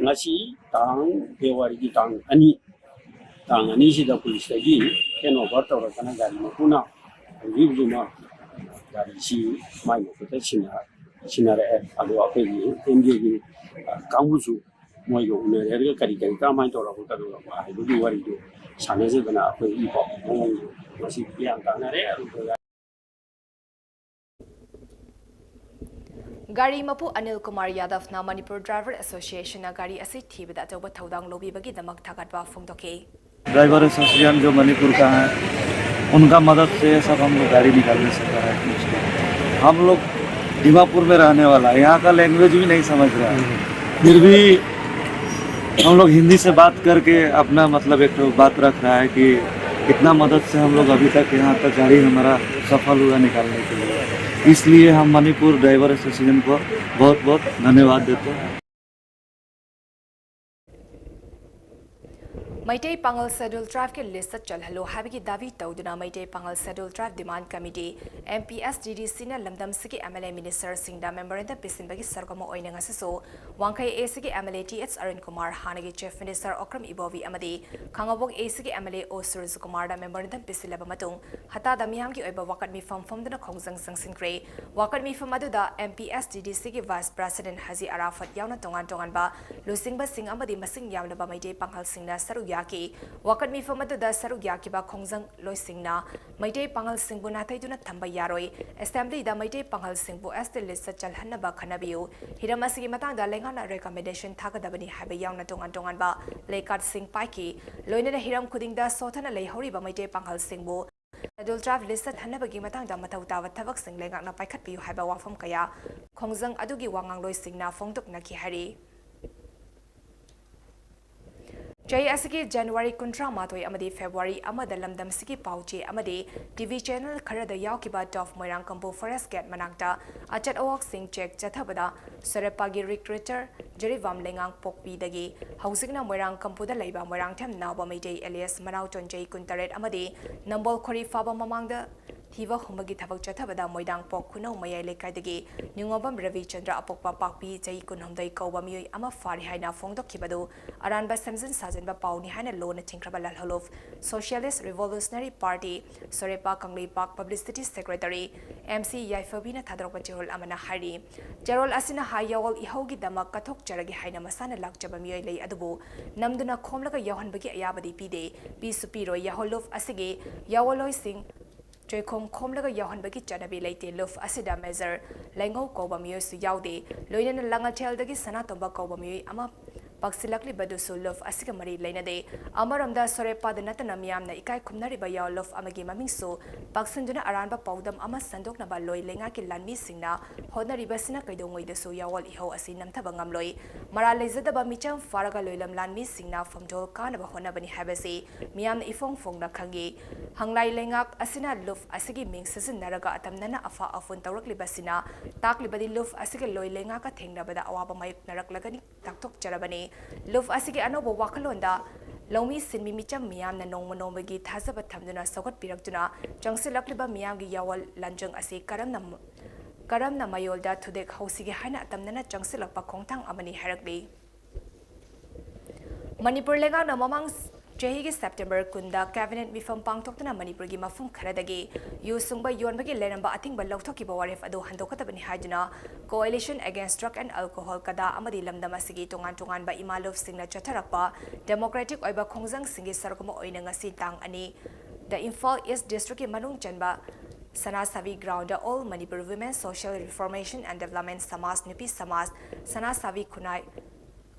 ꯉꯁꯤ ꯇꯥꯡ, ꯐꯦꯕ꯭ꯔꯨꯋꯥꯔꯤꯒꯤ ꯇꯥꯡ ꯑꯅꯤ, ꯇꯥꯡ ꯑꯅꯤꯁꯤꯗ ꯄꯨꯂꯤꯁꯇꯒꯤ hand over ꯇꯧꯔꯛꯇꯅ ꯒꯥꯔꯤ ꯃꯄꯨꯅ ꯍꯧꯖꯤꯛ ꯍꯧꯖꯤꯛꯃꯛ ꯒꯥꯔꯤꯁꯤ ꯃꯥꯏ ꯃꯈꯨꯠꯇ ꯁꯤꯟꯅ-, ꯁꯤꯟꯅꯔꯛꯑꯦ꯫ ꯑꯗꯣ ꯑꯩꯈꯣꯏꯒꯤ MDAꯒꯤ ꯀꯥꯡꯕꯨꯁꯨ ꯃꯣꯏꯒ ꯎꯅꯔꯦ꯫ ꯑꯗꯨꯒ ꯀꯔꯤ ꯀꯔꯤ ꯀꯔꯝꯍꯥꯏꯅ ꯇꯧꯔꯕ ꯀꯩꯗꯧꯔꯕ ꯍꯥꯏꯕꯒꯤ ꯋꯥꯔꯤꯗꯨ ꯁꯥꯟꯅꯖꯗꯅ ꯑꯩꯈꯣꯏ ꯏ ꯄꯥꯎ ꯃꯑꯣꯡꯗꯨ ꯉꯁꯤ ꯒ꯭ꯌꯥꯟ ꯇꯥꯅꯔꯦ꯫ ꯑꯗꯨꯒ ꯒꯥꯔꯤ ꯃꯄꯨ ꯑꯅꯤꯜ ꯀꯨꯃꯥꯔ ꯌꯥꯗꯕꯅ Manipur Driver Associationꯅ ꯒꯥꯔꯤ ꯑꯁꯤ ꯊꯤꯕꯗ ꯑꯆꯧꯕ ꯊꯧꯗꯥꯡ ꯂꯧꯕꯤꯕꯒꯤꯗꯃꯛ ꯊꯥꯒꯠꯄ ꯐꯣꯡꯗꯣꯛꯈꯤ꯫ ड्राइवर एसोसिएशन जो मणिपुर का है, उनका मदद से ये सब हम लोग गाड़ी निकालने से करा है। हम लोग दीमापुर में रहने वाला है, यहाँ का लैंग्वेज भी नहीं समझ रहा है, फिर भी हम लोग हिंदी से बात करके अपना मतलब एक ठो बात रख रहा है कि इतना मदद से हम लोग अभी तक यहाँ तक गाड़ी हमारा सफल हुआ निकालने के लिए। इसलिए हम मणिपुर ड्राइवर एसोसिएशन को बहुत बहुत धन्यवाद देते हैं। ꯃꯩꯇꯩ ꯄꯥꯉꯜ Scheduled Tribe ꯀꯤ list ꯆꯜꯍꯜꯂꯨ ꯍꯥꯏꯕꯒꯤ ꯗꯥꯕꯤ ꯇꯧꯗꯨꯅ ꯃꯩꯇꯩ ꯄꯥꯉꯜ Scheduled Tribe Demand Committee, M P S D D C ꯅ ꯂꯝꯗꯝꯁꯤꯒꯤ M L A ministerꯁꯤꯡꯗ memorandum ꯄꯤꯁꯤꯟꯕꯒꯤ ꯁꯔꯨꯛ ꯑꯃ ꯑꯣꯏꯅ ꯉꯁꯤꯁꯨ ꯋꯥꯡꯈꯩ A C ꯒꯤ M L A T H Arun Kumar, ꯍꯥꯟꯅꯒꯤ Chief Minister ꯑꯣꯀ꯭ꯔꯝ ꯏꯕꯣꯕꯤ ꯑꯃꯗꯤ ꯈꯥꯉꯕꯣꯛ A C ꯒꯤ M L A ꯑꯣ ꯁꯨꯔꯖ ꯀꯨꯃꯥꯔꯗ memorandum ꯄꯤꯁꯤꯜꯂꯕ ꯃꯇꯨꯡ, ꯍꯇꯥꯗ ꯃꯤꯌꯥꯝꯒꯤ ꯑꯣꯏꯕ ꯋꯥꯀꯠ ꯃꯤꯐꯝ ꯐꯝꯗꯨꯅ ꯈꯣꯡꯖꯪ ꯆꯪꯁꯤꯟꯈ꯭ꯔꯦ꯫ ꯋꯥꯀꯠ ꯃꯤꯐꯝ ꯑꯗꯨꯗ M P S D D C ꯒꯤ Vice President ꯍꯥꯖꯤ ꯑꯔꯥꯐꯠ ꯌꯥꯎꯅ ꯇꯣꯉꯥꯟ ꯇꯣꯉꯥꯟꯕ ꯂꯨꯆꯤꯡꯕꯁꯤꯡ ꯑꯃꯗꯤ ꯃꯁꯤꯡ ꯌꯥꯝꯂꯕ ꯃꯩꯇꯩ ꯄꯥꯉꯜꯁꯤꯡꯅ ꯁꯔꯨꯛ ꯌꯥꯈꯤ꯫ ꯋꯥꯀꯠ ꯃꯤꯐꯝ ꯑꯗꯨꯗ ꯁꯔꯨꯛ ꯌꯥꯈꯤꯕ ꯈꯣꯡꯖꯪ ꯂꯣꯏꯁꯤꯡꯅ ꯃꯩꯇꯩ ꯄꯥꯉꯜꯁꯤꯡꯕꯨ ꯅꯥꯊꯩꯗꯨꯅ ꯊꯝꯕ ꯌꯥꯔꯣꯏ, Assembly ꯗ ꯃꯩꯇꯩ ꯄꯥꯉꯜꯁꯤꯡꯕꯨ S T list ꯆꯜꯍꯟꯅꯕ ꯈꯟꯅꯕꯤꯌꯨ, ꯍꯤꯔꯝ ꯑꯁꯤꯒꯤ ꯃꯇꯥꯡꯗ ꯂꯩꯉꯥꯛꯅ recommendation ꯊꯥꯒꯗꯕꯅꯤ ꯍꯥꯏꯕ ꯌꯥꯎꯅ ꯇꯣꯉꯥꯟ ꯇꯣꯉꯥꯟꯕ ꯂꯩꯀꯥꯠꯁꯤꯡ ꯄꯥꯏꯈꯤ꯫ ꯂꯣꯏꯅꯅ ꯍꯤꯔꯝ ꯈꯨꯗꯤꯡꯗ ꯁꯣꯊꯅ ꯂꯩꯍꯧꯔꯤꯕ ꯃꯩꯇꯩ ꯄꯥꯉꯜꯁꯤꯡꯕꯨ Scheduled Tribe list ꯆꯜꯍꯟꯅꯕꯒꯤ ꯃꯇꯥꯡꯗ ꯃꯊꯧ ꯇꯥꯕ ꯊꯕꯛꯁꯤꯡ ꯂꯩꯉꯥꯛꯅ ꯄꯥꯏꯈꯠꯄꯤꯌꯨ ꯍꯥꯏꯕ ꯋꯥꯐꯝ ꯀꯌꯥ ꯈꯣꯡꯖꯪ ꯑꯗꯨꯒꯤ ꯋꯥꯉꯥꯡꯂꯣꯏꯁꯤꯡꯅ ꯐꯣꯡꯗꯣꯛꯅꯈꯤ ꯍꯥꯏꯔꯤ꯫ ꯆꯍꯤ ꯑꯁꯤꯒꯤ January ꯀꯨꯟꯊ꯭ꯔꯥ ꯃꯥꯊꯣꯏ ꯑꯃꯗꯤ February ꯑꯃꯗ ꯂꯝꯗꯝꯁꯤꯒꯤ ꯄꯥꯎ ꯆꯦ ꯑꯃꯗꯤ T V channel ꯈꯔꯗ ꯌꯥꯎꯈꯤꯕ Top ꯃꯣꯏꯔꯥꯡ ꯀꯝꯄꯨ Forest Gate ꯃꯅꯥꯛꯇ ꯑꯆꯠ ꯑꯋꯥꯛꯁꯤꯡ check ꯆꯠꯊꯕꯗ ꯁꯣꯔꯦꯄꯥꯒꯤ recruiter ꯖꯤꯔꯤꯕꯥꯝ ꯂꯩꯉꯥꯡꯄꯣꯛꯄꯤꯗꯒꯤ ꯍꯧꯖꯤꯛꯅ ꯃꯣꯏꯔꯥꯡ ꯀꯝꯄꯨꯗ ꯂꯩꯕ ꯃꯣꯏꯔꯥꯡꯊꯦꯝ ꯅꯥꯎꯕ ꯃꯩꯇꯩ alias ꯃꯅꯥꯎꯆꯣꯟ ꯆꯍꯤ ꯀꯨꯟꯇꯔꯦꯠ ꯑꯃꯗꯤ ꯅꯝꯕꯣꯜ ꯈꯣꯔꯤ ꯐꯥꯕ ꯃꯃꯥꯡꯗ ꯊꯤꯕ ꯍꯨꯝꯕꯒꯤ ꯊꯕꯛ ꯆꯠꯊꯕꯗ ꯃꯣꯏꯗꯥꯡꯄꯣꯛ ꯈꯨꯅꯧ ꯃꯌꯥꯏ ꯂꯩꯀꯥꯏꯗꯒꯤ ꯅꯤꯉꯣꯝꯕꯝ ꯔꯕꯤꯆꯟꯗ꯭ꯔ ꯑꯄꯣꯛꯄ ꯄꯥꯛꯄꯤ ꯆꯍꯤ ꯀꯨꯟꯍꯨꯝꯗꯣꯏ ꯀꯧꯕ ꯃꯤꯑꯣꯏ ꯑꯃ ꯐꯥꯔꯤ ꯍꯥꯏꯅ ꯐꯣꯡꯗꯣꯛꯈꯤꯕꯗꯨ ꯑꯔꯥꯟꯕ ꯁꯦꯝꯖꯤꯟ ꯁꯥꯖꯤꯟꯕ ꯄꯥꯎꯅꯤ ꯍꯥꯏꯅ ꯂꯣꯟꯅ ꯊꯤꯡꯈ꯭ꯔꯕ ꯂꯥꯜꯍꯧꯂꯨꯞ Socialist Revolutionary Party, ꯁꯣꯔꯦꯄꯥ Kangleipak Publicity Secretary, M C ꯌꯥꯏꯐꯕꯤꯅ ꯊꯥꯗꯣꯔꯛꯄ ꯆꯦꯔꯣꯜ ꯑꯃꯅ ꯍꯥꯏꯔꯤ꯫ ꯆꯦꯔꯣꯜ ꯑꯁꯤꯅ ꯍꯥꯏ ꯌꯥꯋꯣꯜ ꯏꯍꯧꯒꯤꯗꯃꯛ ꯀꯠꯊꯣꯛꯆꯔꯒꯦ ꯍꯥꯏꯅ ꯃꯁꯥꯅ ꯂꯥꯛꯆꯕ ꯃꯤꯑꯣꯏ ꯂꯩ ꯑꯗꯨꯕꯨ ꯅꯝꯗꯨꯅ ꯈꯣꯝꯂꯒ ꯌꯥꯎꯍꯟꯕꯒꯤ ꯑꯌꯥꯕꯗꯤ ꯄꯤꯗꯦ, ꯄꯤꯁꯨ ꯄꯤꯔꯣꯏ꯫ ꯌꯥꯍꯧꯂꯨꯞ ꯑꯁꯤꯒꯤ ꯌꯥꯋꯣꯜꯂꯣꯏꯁꯤꯡ ꯆꯣꯏꯈꯣꯡ ꯈꯣꯝꯂꯒ ꯌꯥꯎꯍꯟꯕꯒꯤ ꯆꯠꯅꯕꯤ ꯂꯩꯇꯦ꯫ ꯂꯨꯞ ꯑꯁꯤꯗ Major ꯂꯩꯉꯧ ꯀꯧꯕ ꯃꯤꯑꯣꯏꯁꯨ ꯌꯥꯎꯗꯦ꯫ ꯂꯣꯏꯅꯅ ꯂꯥꯡꯉꯊꯦꯜꯗꯒꯤ ꯁꯅꯥꯇꯣꯝꯕ ꯀꯧꯕ ꯃꯤꯑꯣꯏ ꯑꯃ ꯄꯥꯛꯁꯤꯜꯂꯛꯂꯤꯕꯗꯨꯁꯨ ꯂꯨꯞ ꯑꯁꯤꯒ ꯃꯔꯤ ꯂꯩꯅꯗꯦ꯫ ꯑꯃꯔꯣꯝꯗ ꯁꯣꯔꯦꯄꯥꯗ ꯅꯠꯇꯅ ꯃꯤꯌꯥꯝꯅ ꯏꯀꯥꯏ ꯈꯨꯝꯅꯔꯤꯕ ꯌꯥꯎ ꯂꯨꯞ ꯑꯃꯒꯤ ꯃꯃꯤꯡꯁꯨ ꯄꯥꯛꯁꯤꯟꯗꯨꯅ ꯑꯔꯥꯟꯕ ꯄꯥꯎꯗꯝ ꯑꯃ ꯁꯟꯗꯣꯛꯅꯕ ꯂꯣꯏ ꯂꯩꯉꯥꯛꯀꯤ ꯂꯥꯟꯃꯤꯁꯤꯡꯅ ꯍꯣꯠꯅꯔꯤꯕꯁꯤꯅ ꯀꯩꯗꯧꯉꯩꯗꯁꯨ ꯌꯥꯋꯣꯜ ꯏꯍꯧ ꯑꯁꯤ ꯅꯝꯊꯕ ꯉꯝꯂꯣꯏ꯫ ꯃꯔꯥꯜ ꯂꯩꯖꯗꯕ ꯃꯤꯆꯪ ꯐꯥꯔꯒ ꯂꯣꯏꯂꯝ ꯂꯥꯟꯃꯤꯁꯤꯡꯅ ꯐꯝꯗꯣꯜ ꯀꯥꯅꯕ ꯍꯣꯠꯅꯕꯅꯤ ꯍꯥꯏꯕꯁꯤ ꯃꯤꯌꯥꯝꯅ ꯏꯐꯣꯡ ꯐꯣꯡꯅ ꯈꯪꯏ꯫ ꯍꯪꯂꯥꯏ ꯂꯩꯉꯥꯛ ꯑꯁꯤꯅ ꯂꯨꯞ ꯑꯁꯤꯒꯤ ꯃꯤꯡ ꯁꯤꯖꯤꯟꯅꯔꯒ ꯑꯇꯝꯅꯅ ꯑꯐ ꯑꯐꯨꯟ ꯇꯧꯔꯛꯂꯤꯕꯁꯤꯅ ꯇꯥꯛꯂꯤꯕꯗꯤ ꯂꯨꯞ ꯑꯁꯤꯒ ꯂꯣꯏ ꯂꯩꯉꯥꯛꯀ ꯊꯦꯡꯅꯕꯗ ꯑꯋꯥꯕ ꯃꯥꯌꯣꯛꯅꯔꯛꯂꯒꯅꯤ ꯇꯥꯛꯊꯣꯛꯆꯔꯕꯅꯤ꯫ ꯂꯨꯞ ꯑꯁꯤꯒꯤ ꯑꯅꯧꯕ ꯋꯥꯈꯜꯂꯣꯟꯗ ꯂꯧꯃꯤ ꯁꯤꯟꯃꯤ ꯃꯤꯆꯝ ꯃꯤꯌꯥꯝꯅ ꯅꯣꯡꯃ ꯅꯣꯡꯃꯒꯤ ꯊꯥꯖꯕ ꯊꯝꯗꯨꯅ ꯁꯧꯒꯠꯄꯤꯔꯛꯇꯨꯅ ꯆꯪꯁꯤꯜꯂꯛꯂꯤꯕ ꯃꯤꯌꯥꯝꯒꯤ ꯌꯥꯋꯣꯜ ꯂꯥꯟꯖꯪ ꯑꯁꯤ ꯀꯔꯝꯅ, ꯀꯔꯝꯅ ꯃꯌꯣꯜꯗ ꯊꯨꯗꯦꯛ ꯍꯧꯁꯤꯒꯦ ꯍꯥꯏꯅ ꯑꯇꯝꯅꯅ ꯆꯪꯁꯤꯜꯂꯛꯄ ꯈꯣꯡꯊꯥꯡ ꯑꯃꯅꯤ ꯍꯥꯏꯔꯛꯂꯤ꯫ ꯃꯅꯤꯄꯨꯔ ꯂꯩꯉꯥꯛꯅ ꯃꯃꯥꯡ ꯆꯍꯤꯒꯤ ꯁꯦꯞꯇꯦꯝꯕꯔ ꯀꯨꯟꯗ ꯀꯦꯕꯤꯅꯦꯠ ꯃꯤꯐꯝ ꯄꯥꯡꯊꯣꯛꯇꯨꯅ ꯃꯅꯤꯄꯨꯔꯒꯤ ꯃꯐꯝ ꯈꯔꯗꯒꯤ ꯌꯨ ꯁꯨꯡꯕ ꯌꯣꯟꯕꯒꯤ ꯂꯩꯔꯝꯕ ꯑꯊꯤꯡꯕ ꯂꯧꯊꯣꯛꯈꯤꯕ ꯋꯥꯔꯦꯞ ꯑꯗꯨ ꯍꯟꯗꯣꯛꯀꯗꯕꯅꯤ ꯍꯥꯏꯗꯨꯅ Coalition Against Drug and Alcohol, ꯀꯗꯥ ꯑꯃꯗꯤ ꯂꯝꯗꯝ ꯑꯁꯤꯒꯤ ꯇꯣꯉꯥꯟ ꯇꯣꯉꯥꯟꯕ ꯏꯃꯥ ꯂꯨꯞꯁꯤꯡꯅ ꯆꯠꯊꯔꯛꯄ ꯗꯦꯃꯣꯀ꯭ꯔꯦꯇꯤꯛ ꯑꯣꯏꯕ ꯈꯣꯡꯖꯪꯁꯤꯡꯒꯤ ꯁꯔꯨꯛ ꯑꯃ ꯑꯣꯏꯅ ꯉꯁꯤ ꯇꯥꯡ ꯑꯅꯤ ꯗ ꯏꯝꯐꯥꯜ ꯏꯁ ꯗꯤꯁꯇ꯭ꯔꯤꯛꯀꯤ ꯃꯅꯨꯡ ꯆꯟꯕ ꯁꯅꯥꯁꯥꯕꯤ ground All Manipur Women Social Reformation and Development ꯁꯃꯥꯖ, ꯅꯨꯄꯤ ꯁꯃꯥꯖ, ꯁꯅꯥꯁꯥꯕꯤ ꯈꯨꯟꯅꯥꯏ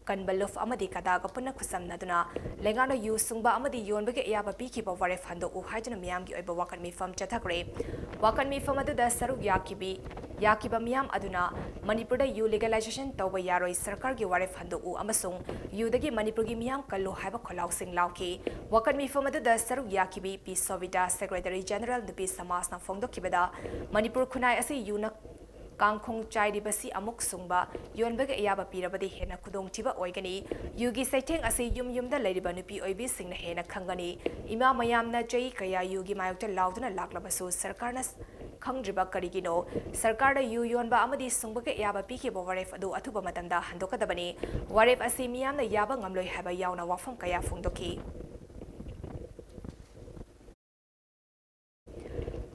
ꯀꯟꯕ ꯂꯨꯞ ꯑꯃꯗꯤ ꯀꯗꯥꯒ ꯄꯨꯟꯅ ꯈꯨꯠꯁꯝꯅꯗꯨꯅ ꯂꯩꯉꯥꯛꯅ ꯌꯨ ꯁꯨꯡꯕ ꯑꯃꯗꯤ ꯌꯣꯟꯕꯒꯤ ꯑꯌꯥꯕ ꯄꯤꯈꯤꯕ ꯋꯥꯔꯦꯞ ꯍꯟꯗꯣꯛꯎ ꯍꯥꯏꯗꯨꯅ ꯃꯤꯌꯥꯝꯒꯤ ꯑꯣꯏꯕ ꯋꯥꯀꯠ ꯃꯤꯐꯝ ꯆꯠꯊꯈ꯭ꯔꯦ꯫ ꯋꯥꯀꯠ ꯃꯤꯐꯝ ꯑꯗꯨꯗ ꯁꯔꯨꯛ ꯌꯥꯈꯤꯕꯤ, ꯌꯥꯈꯤꯕ ꯃꯤꯌꯥꯝ ꯑꯗꯨꯅ ꯃꯅꯤꯄꯨꯔꯗ ꯌꯨ ꯂꯤꯒꯦꯂꯥꯏꯖꯦꯁꯟ ꯇꯧꯕ ꯌꯥꯔꯣꯏ, ꯁꯔꯀꯥꯔꯒꯤ ꯋꯥꯔꯦꯞ ꯍꯟꯗꯣꯛꯎ ꯑꯃꯁꯨꯡ ꯌꯨꯗꯒꯤ ꯃꯅꯤꯄꯨꯔꯒꯤ ꯃꯤꯌꯥꯝ ꯀꯜꯂꯨ ꯍꯥꯏꯕ ꯈꯣꯜꯂꯥꯎꯁꯤꯡ ꯂꯥꯎꯈꯤ꯫ ꯋꯥꯀꯠ ꯃꯤꯐꯝ ꯑꯗꯨꯗ ꯁꯔꯨꯛ ꯌꯥꯈꯤꯕꯤ ꯄꯤ ꯁꯣꯚꯤꯇꯥ, ꯁꯦꯀ꯭ꯔꯦꯇꯔꯤ ꯖꯦꯅꯔꯦꯜ ꯅꯨꯄꯤ ꯁꯃꯥꯖꯅ ꯐꯣꯡꯗꯣꯛꯈꯤꯕꯗ, ꯃꯅꯤꯄꯨꯔ ꯈꯨꯟꯅꯥꯏ ꯑꯁꯤ ꯌꯨꯅ ꯀꯥꯡꯈꯣꯡ ꯆꯥꯏꯔꯤꯕꯁꯤ ꯑꯃꯨꯛ ꯁꯨꯡꯕ ꯌꯣꯟꯕꯒꯤ ꯑꯌꯥꯕ ꯄꯤꯔꯕꯗꯤ ꯍꯦꯟꯅ ꯈꯨꯗꯣꯡꯊꯤꯕ ꯑꯣꯏꯒꯅꯤ꯫ ꯌꯨꯒꯤ ꯆꯩꯊꯦꯡ ꯑꯁꯤ ꯌꯨꯝ ꯌꯨꯝꯗ ꯂꯩꯔꯤꯕ ꯅꯨꯄꯤ ꯑꯣꯏꯕꯤꯁꯤꯡꯅ ꯍꯦꯟꯅ ꯈꯪꯒꯅꯤ꯫ ꯏꯃꯥ ꯃꯌꯥꯝꯅ ꯆꯍꯤ ꯀꯌꯥ ꯌꯨꯒꯤ ꯃꯥꯌꯣꯛꯇ ꯂꯥꯎꯗꯨꯅ ꯂꯥꯛꯂꯕꯁꯨ ꯁꯔꯀꯥꯔꯅ ꯈꯪꯗ꯭ꯔꯤꯕ ꯀꯔꯤꯒꯤꯅꯣ? ꯁꯔꯀꯥꯔꯗ ꯌꯨ ꯌꯣꯟꯕ ꯑꯃꯗꯤ ꯁꯨꯡꯕꯒꯤ ꯑꯌꯥꯕ ꯄꯤꯈꯤꯕ ꯋꯥꯔꯦꯞ ꯑꯗꯨ ꯑꯊꯨꯕ ꯃꯇꯝꯗ ꯍꯟꯗꯣꯛꯀꯗꯕꯅꯤ꯫ ꯋꯥꯔꯦꯞ ꯑꯁꯤ ꯃꯤꯌꯥꯝꯅ ꯌꯥꯕ ꯉꯝꯂꯣꯏ ꯍꯥꯏꯕ ꯌꯥꯎꯅ ꯋꯥꯐꯝ ꯀꯌꯥ ꯐꯣꯡꯗꯣꯛꯈꯤ꯫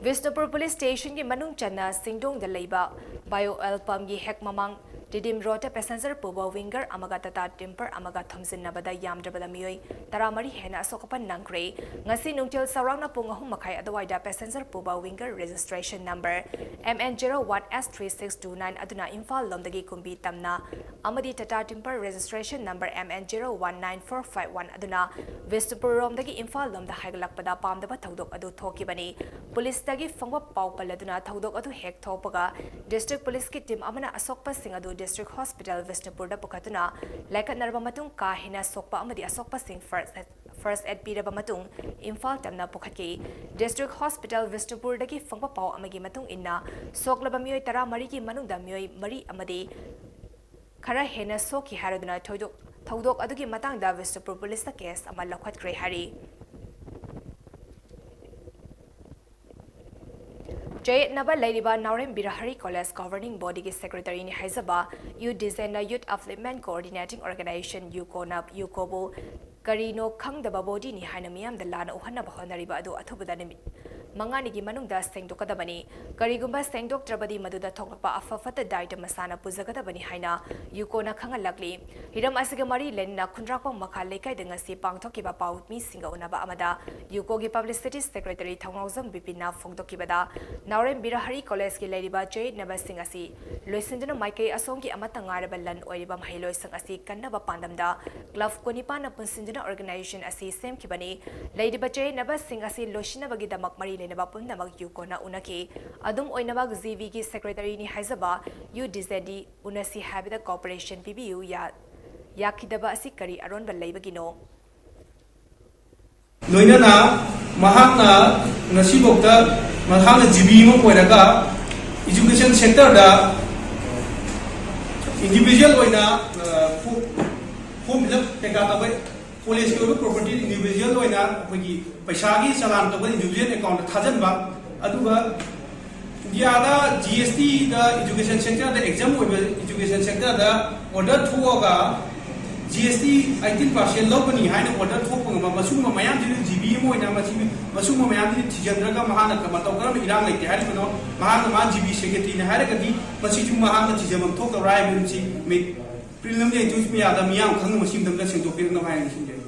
ꯕꯤꯁꯅꯨꯄꯨꯔ ꯄꯨꯂꯤꯁ ꯁ꯭ꯇꯦꯁꯟꯒꯤ ꯃꯅꯨꯡ ꯆꯟꯅ ꯆꯤꯡꯗꯣꯡꯗ ꯂꯩꯕ ꯕꯥꯏꯑꯣ ꯑꯣꯏꯜ ꯄꯝꯒꯤ ꯍꯦꯛ ꯃꯃꯥꯡ ꯇꯤꯗꯤꯝ ꯔꯣꯗꯇ ꯄꯦꯁꯦꯟꯖꯔ ꯄꯨꯕ ꯋꯤꯡꯒꯔ ꯑꯃꯒ ꯇꯥꯇꯥ ꯇꯤꯝꯄꯔ ꯑꯃꯒ ꯊꯣꯝꯖꯤꯟꯅꯕꯗ ꯌꯥꯝꯗ꯭ꯔꯕꯗ ꯃꯤꯑꯣꯏ ꯇꯔꯥꯃꯔꯤ ꯍꯦꯟꯅ ꯑꯁꯣꯛ ꯑꯄꯟ ꯅꯪꯈ꯭ꯔꯦ꯫ ꯉꯁꯤ ꯅꯨꯡꯊꯤꯜ ꯆꯥꯎꯔꯥꯛꯅ ꯄꯨꯡ ꯑꯍꯨꯝ ꯃꯈꯥꯏ ꯑꯗꯨꯋꯥꯏꯗ ꯄꯦꯁꯦꯟꯖꯔ ꯄꯨꯕ ꯋꯤꯡꯒꯔ registration number M N zero one S three six two nine ꯑꯗꯨꯅ ꯏꯝꯐꯥꯜ ꯂꯣꯝꯗꯒꯤ ꯀꯨꯝꯕꯤ ꯇꯝꯅ ꯑꯃꯗꯤ Tata ꯇꯤꯝꯄꯔ registration number M N zero one nine four five one ꯑꯗꯨꯅ ꯕꯤꯁꯅꯨꯄꯨꯔ ꯔꯣꯝꯗꯒꯤ ꯏꯝꯐꯥꯜ ꯂꯣꯝꯗ ꯍꯥꯏꯒꯠꯂꯛꯄꯗ ꯄꯥꯝꯗꯕ ꯊꯧꯗꯣꯛ ꯑꯗꯨ ꯊꯣꯛꯈꯤꯕꯅꯤ꯫ ꯄꯨꯂꯤꯁꯇꯒꯤ ꯐꯪꯕ ꯄꯥꯎ ꯄꯜꯂꯗꯨꯅ ꯊꯧꯗꯣꯛ ꯑꯗꯨ ꯍꯦꯛ ꯊꯣꯛꯄꯒ district ꯄꯨꯂꯤꯁꯀꯤ ꯇꯤꯝ ꯑꯃꯅ ꯑꯁꯣꯛꯄꯁꯤꯡ ꯑꯗꯨ district hospital ꯕꯤꯁꯅꯨꯄꯨꯔꯗ ꯄꯨꯈꯠꯇꯨꯅ ꯂꯥꯏꯀꯠꯅꯔꯕ ꯃꯇꯨꯡ ꯀꯥ ꯍꯦꯟꯅ ꯁꯣꯛꯄ ꯑꯃꯗꯤ ꯑꯁꯣꯛꯄꯁꯤꯡ first aid, first aid ꯄꯤꯔꯕ ꯃꯇꯨꯡ ꯏꯝꯐꯥꯜ ꯇꯝꯅ ꯄꯨꯈꯠꯈꯤ꯫ District hospital ꯕꯤꯁꯅꯨꯄꯨꯔꯗꯒꯤ ꯐꯪꯕ ꯄꯥꯎ ꯑꯃꯒꯤ ꯃꯇꯨꯡ ꯏꯟꯅ ꯁꯣꯛꯂꯕ ꯃꯤꯑꯣꯏ ꯇꯔꯥꯃꯔꯤꯒꯤ ꯃꯅꯨꯡꯗ ꯃꯤꯑꯣꯏ ꯃꯔꯤ ꯑꯃꯗꯤ ꯈꯔ ꯍꯦꯟꯅ ꯁꯣꯛꯈꯤ ꯍꯥꯏꯔꯗꯨꯅ ꯊꯣꯏꯗꯣꯛ-, ꯊꯧꯗꯣꯛ ꯑꯗꯨꯒꯤ ꯃꯇꯥꯡꯗ ꯕꯤꯁꯅꯨꯄꯨꯔ ꯄꯨꯂꯤꯁꯇ case ꯑꯃ ꯂꯧꯈꯠꯈ꯭ꯔꯦ ꯍꯥꯏꯔꯤ꯫ ꯆꯌꯦꯠꯅꯕ ꯂꯩꯔꯤꯕ ꯅꯥꯎꯔꯦꯝ ꯕꯤꯔꯍꯔꯤ College Governing Bodyꯒꯤ Secretaryꯅꯤ ꯍꯥꯏꯖꯕ ꯌꯨ ꯗꯤꯖꯦꯟꯅ Youth Upliftment Coordinating Organization, ꯌꯨꯀꯣꯅ ꯌꯨꯀꯣꯕꯨ ꯀꯔꯤꯅꯣ ꯈꯪꯗꯕ bodyꯅꯤ ꯍꯥꯏꯅ ꯃꯤꯌꯥꯝꯗ ꯂꯥꯟꯅ ꯎꯍꯟꯅꯕ ꯍꯣꯠꯅꯔꯤꯕ ꯑꯗꯨ ꯑꯊꯨꯕꯗ ꯅꯨꯃꯤꯠ ꯃꯉꯥꯅꯤꯒꯤ ꯃꯅꯨꯡꯗ ꯁꯦꯡꯗꯣꯛꯀꯗꯕꯅꯤ꯫ ꯀꯔꯤꯒꯨꯝꯕ ꯁꯦꯡꯗꯣꯛꯇ꯭ꯔꯕꯗꯤ ꯃꯗꯨꯗ ꯊꯣꯛꯂꯛꯄ ꯑꯐ ꯐꯠꯇ ꯗꯥꯏꯇ ꯃꯁꯥꯅ ꯄꯨꯖꯒꯗꯕꯅꯤ ꯍꯥꯏꯅ ꯌꯨꯀꯣꯅ ꯈꯪꯍꯜꯂꯛꯂꯤ꯫ ꯍꯤꯔꯝ ꯑꯁꯤꯒ ꯃꯔꯤ ꯂꯩꯅꯅ ꯈꯨꯟꯗ꯭ꯔꯥꯛꯄꯝ ꯃꯈꯥ ꯂꯩꯀꯥꯏꯗ ꯉꯁꯤ ꯄꯥꯡꯊꯣꯛꯈꯤꯕ ꯄꯥꯎ ꯃꯤꯁꯤꯡꯒ ꯎꯅꯕ ꯑꯃꯗ ꯌꯨꯀꯣꯒꯤ Publicity Secretary ꯊꯧꯅꯥꯎꯖꯝ ꯕꯤꯄꯤꯟꯅ ꯐꯣꯡꯗꯣꯛꯈꯤꯕꯗ, ꯅꯥꯎꯔꯦꯝ ꯕꯤꯔꯍꯔꯤ Collegeꯀꯤ ꯂꯩꯔꯤꯕ ꯆꯌꯦꯠꯅꯕꯁꯤꯡ ꯑꯁꯤ ꯂꯣꯏꯁꯤꯟꯗꯨꯅ ꯃꯥꯏꯀꯩ ꯑꯁꯣꯝꯒꯤ ꯑꯃꯠꯇ ꯉꯥꯏꯔꯕ ꯂꯟ ꯑꯣꯏꯔꯤꯕ ꯃꯍꯩꯂꯣꯏꯁꯪ ꯑꯁꯤ ꯀꯟꯅꯕ ꯄꯥꯟꯗꯝꯗ club ꯀꯨꯟꯅꯤꯄꯥꯟꯅ ꯄꯨꯟꯁꯤꯟꯗꯨꯅ organization ꯑꯁꯤ ꯁꯦꯝꯈꯤꯕꯅꯤ꯫ ꯂꯩꯔꯤꯕ ꯆꯌꯦꯠꯅꯕꯁꯤꯡ ꯑꯁꯤ ꯂꯣꯏꯁꯤꯟꯅꯕꯒꯤꯗꯃꯛ ꯃꯔꯤ ꯂꯩꯅꯕ ꯄꯨꯝꯅꯃꯛ ꯌꯨꯀꯣꯅ ꯎꯅꯈꯤ꯫ ꯑꯗꯨꯝ ꯑꯣꯏꯅꯃꯛ ꯖꯤꯕꯤꯒꯤ Secretaryꯅꯤ ꯍꯥꯏꯖꯕ ꯌꯨ ꯗꯤꯖꯦꯟꯗꯤ ꯎꯅꯁꯤ ꯍꯥꯏꯕꯗ cooperation ꯄꯤꯕꯤꯌꯨ ꯌꯥ-, ꯌꯥꯈꯤꯗꯕ ꯑꯁꯤ ꯀꯔꯤ ꯑꯔꯣꯟꯕ ꯂꯩꯕꯒꯤꯅꯣ? ꯂꯣꯏꯅꯅ ꯃꯍꯥꯛꯅ ꯉꯁꯤꯐꯥꯎꯗ ꯃꯍꯥꯛꯅ ꯖꯤꯕꯤ ꯑꯃ ꯑꯣꯏꯔꯒ education sectorꯗ individual ꯑꯣꯏꯅ, ꯑ, form, form fill up ꯀꯩꯀꯥ ꯇꯧꯕ, collegeꯀꯤ ꯑꯣꯏꯕ property individual ꯑꯣꯏꯅ ꯑꯩꯈꯣꯏꯒꯤ ꯄꯩꯁꯥꯒꯤ ꯆꯂꯥꯟ ꯇꯧꯕ individual accountꯇ ꯊꯥꯖꯤꯟꯕ, ꯑꯗꯨꯒ ꯏꯟꯗꯤꯌꯥꯗ GSTꯗ education sectorꯗ exempt ꯑꯣꯏꯕ education sectorꯗ order ꯊꯣꯛꯑꯒ ꯖꯤ ꯑꯦꯁ ꯇꯤ ꯑꯩꯠꯇꯤꯟ ꯄꯥꯔꯁꯦꯟ ꯂꯧꯒꯅꯤ ꯍꯥꯏꯅ ꯑꯣꯔꯗꯔ ꯊꯣꯛꯄ ꯉꯝꯕ, ꯃꯁꯤꯒꯨꯝꯕ ꯃꯌꯥꯝꯁꯤꯗ ꯖꯤ ꯕꯤ ꯑꯃ ꯑꯣꯏꯅ ꯃꯁꯤ, ꯃꯁꯤꯒꯨꯝꯕ ꯃꯌꯥꯝꯁꯤꯗ ꯊꯤꯖꯤꯟꯗ꯭ꯔꯒ ꯃꯍꯥꯛꯅ ꯃꯇꯧ ꯀꯔꯝꯕ ꯏꯔꯥꯡ ꯂꯩꯇꯦ ꯍꯥꯏꯔꯤꯕꯅꯣ? ꯃꯍꯥꯛꯅ ꯃꯥ ꯖꯤ ꯕꯤ ꯁꯦꯀ꯭ꯔꯦꯇꯔꯤꯅꯤ ꯍꯥꯏꯔꯒꯗꯤ ꯃꯁꯤꯁꯨ ꯃꯍꯥꯛꯅ ꯊꯤꯖꯤꯟꯐꯝ ꯊꯣꯛꯇꯕ꯭ꯔꯥ ꯍꯥꯏꯕꯁꯤ ꯃꯤ-, ꯄ꯭ꯔꯤꯂꯤꯝꯁ ꯑꯦꯟꯇ꯭ꯔꯤ ꯃꯌꯥꯝꯗ ꯃꯤꯌꯥꯝ ꯈꯪꯅ ꯃꯁꯤ ꯑꯃꯇꯪꯒ ꯁꯦꯡꯗꯣꯛꯄꯤꯔꯛꯅꯕ ꯍꯥꯏꯅ ꯅꯤꯡꯁꯤꯡꯖꯔꯤ꯫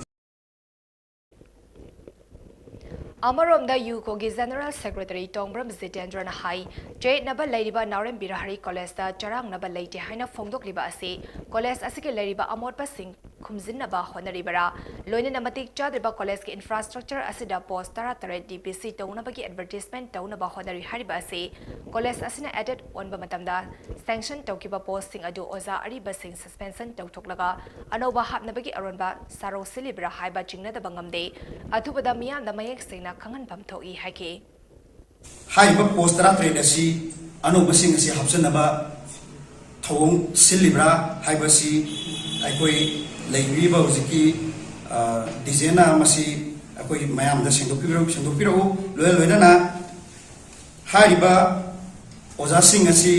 ꯑꯃꯔꯣꯝꯗ ꯌꯨꯀꯣꯒꯤ ꯖꯦꯅꯔꯦꯜ ꯁꯦꯀ꯭ꯔꯦꯇꯔꯤ ꯇꯣꯡꯕ꯭ꯔꯝ ꯖꯤꯇꯦꯟꯗ꯭ꯔꯅ ꯍꯥꯏ, ꯆꯌꯦꯠꯅꯕ ꯂꯩꯔꯤꯕ ꯅꯥꯎꯔꯦꯝ ꯕꯤꯔꯍꯔꯤ ꯀꯣꯂꯦꯖꯇ ꯆꯔꯥꯡꯅꯕ ꯂꯩꯇꯦ ꯍꯥꯏꯅ ꯐꯣꯡꯗꯣꯛꯂꯤꯕ ꯑꯁꯤ ꯀꯣꯂꯦꯖ ꯑꯁꯤꯒꯤ ꯂꯩꯔꯤꯕ ꯑꯃꯣꯠꯄꯁꯤꯡ ꯈꯨꯝꯖꯤꯟꯅꯕ ꯍꯣꯠꯅꯔꯤꯕꯔꯥ? ꯂꯣꯏꯅꯅ ꯃꯇꯤꯛ ꯆꯥꯗ꯭ꯔꯤꯕ ꯀꯣꯂꯦꯖꯀꯤ ꯏꯟꯐ꯭ꯔꯥꯁ꯭ꯇ꯭ꯔꯛꯆꯔ ꯑꯁꯤꯗ ꯄꯣꯁ ꯇꯔꯥꯇꯔꯦꯠ ꯗꯤ ꯄꯤ ꯁꯤ ꯇꯧꯅꯕꯒꯤ ꯑꯦꯗꯚꯔꯇꯤꯁꯃꯦꯟꯠ ꯇꯧꯅꯕ ꯍꯣꯠꯅꯔꯤ ꯍꯥꯏꯔꯤꯕ ꯑꯁꯤ ꯀꯣꯂꯦꯖ ꯑꯁꯤꯅ ꯑꯦꯗꯤꯠ ꯑꯣꯟꯕ ꯃꯇꯝꯗ ꯁꯦꯡꯁꯟ ꯇꯧꯈꯤꯕ ꯄꯣꯁꯁꯤꯡ ꯑꯗꯨ ꯑꯣꯖꯥ ꯑꯔꯤꯕꯁꯤꯡ ꯁꯁꯄꯦꯟꯁꯟ ꯇꯧꯊꯣꯛꯂꯒ ꯑꯅꯧꯕ ꯍꯥꯞꯅꯕꯒꯤ ꯑꯔꯣꯟꯕ ꯁꯥꯔꯧ ꯁꯤꯜꯂꯤꯕ꯭ꯔꯥ ꯍꯥꯏꯕ ꯆꯤꯡꯅꯗꯕ ꯉꯝꯗꯦ꯫ ꯑꯊꯨꯕꯗ ꯃꯤꯌꯥꯝꯗ ꯃꯌꯦꯛ ꯁꯦꯡꯅ ꯈꯪꯍꯟꯐꯝ ꯊꯣꯛꯏ ꯍꯥꯏꯈꯤ꯫ ꯍꯥꯏꯔꯤꯕ ꯄꯣꯁ ꯇꯔꯥꯇꯔꯦꯠ ꯑꯁꯤ ꯑꯅꯧꯕꯁꯤꯡ ꯑꯁꯤ ꯍꯥꯞꯆꯟꯅꯕ ꯊꯧꯑꯣꯡ ꯁꯤꯜꯂꯤꯕ꯭ꯔꯥ ꯍꯥꯏꯕꯁꯤ ꯑꯩꯈꯣꯏ ꯂꯩꯕꯤꯔꯤꯕ ꯍꯧꯖꯤꯛꯀꯤ, ꯑ, ꯗꯤꯖꯦꯟꯅ ꯃꯁꯤ ꯑꯩꯈꯣꯏ ꯃꯌꯥꯝꯗ ꯁꯦꯡꯗꯣꯛꯄꯤꯔꯛꯎ, ꯁꯦꯡꯗꯣꯛꯄꯤꯔꯛꯎ꯫ ꯂꯣꯏꯅ ꯂꯣꯏꯅꯅ ꯍꯥꯏꯔꯤꯕ ꯑꯣꯖꯥꯁꯤꯡ ꯑꯁꯤ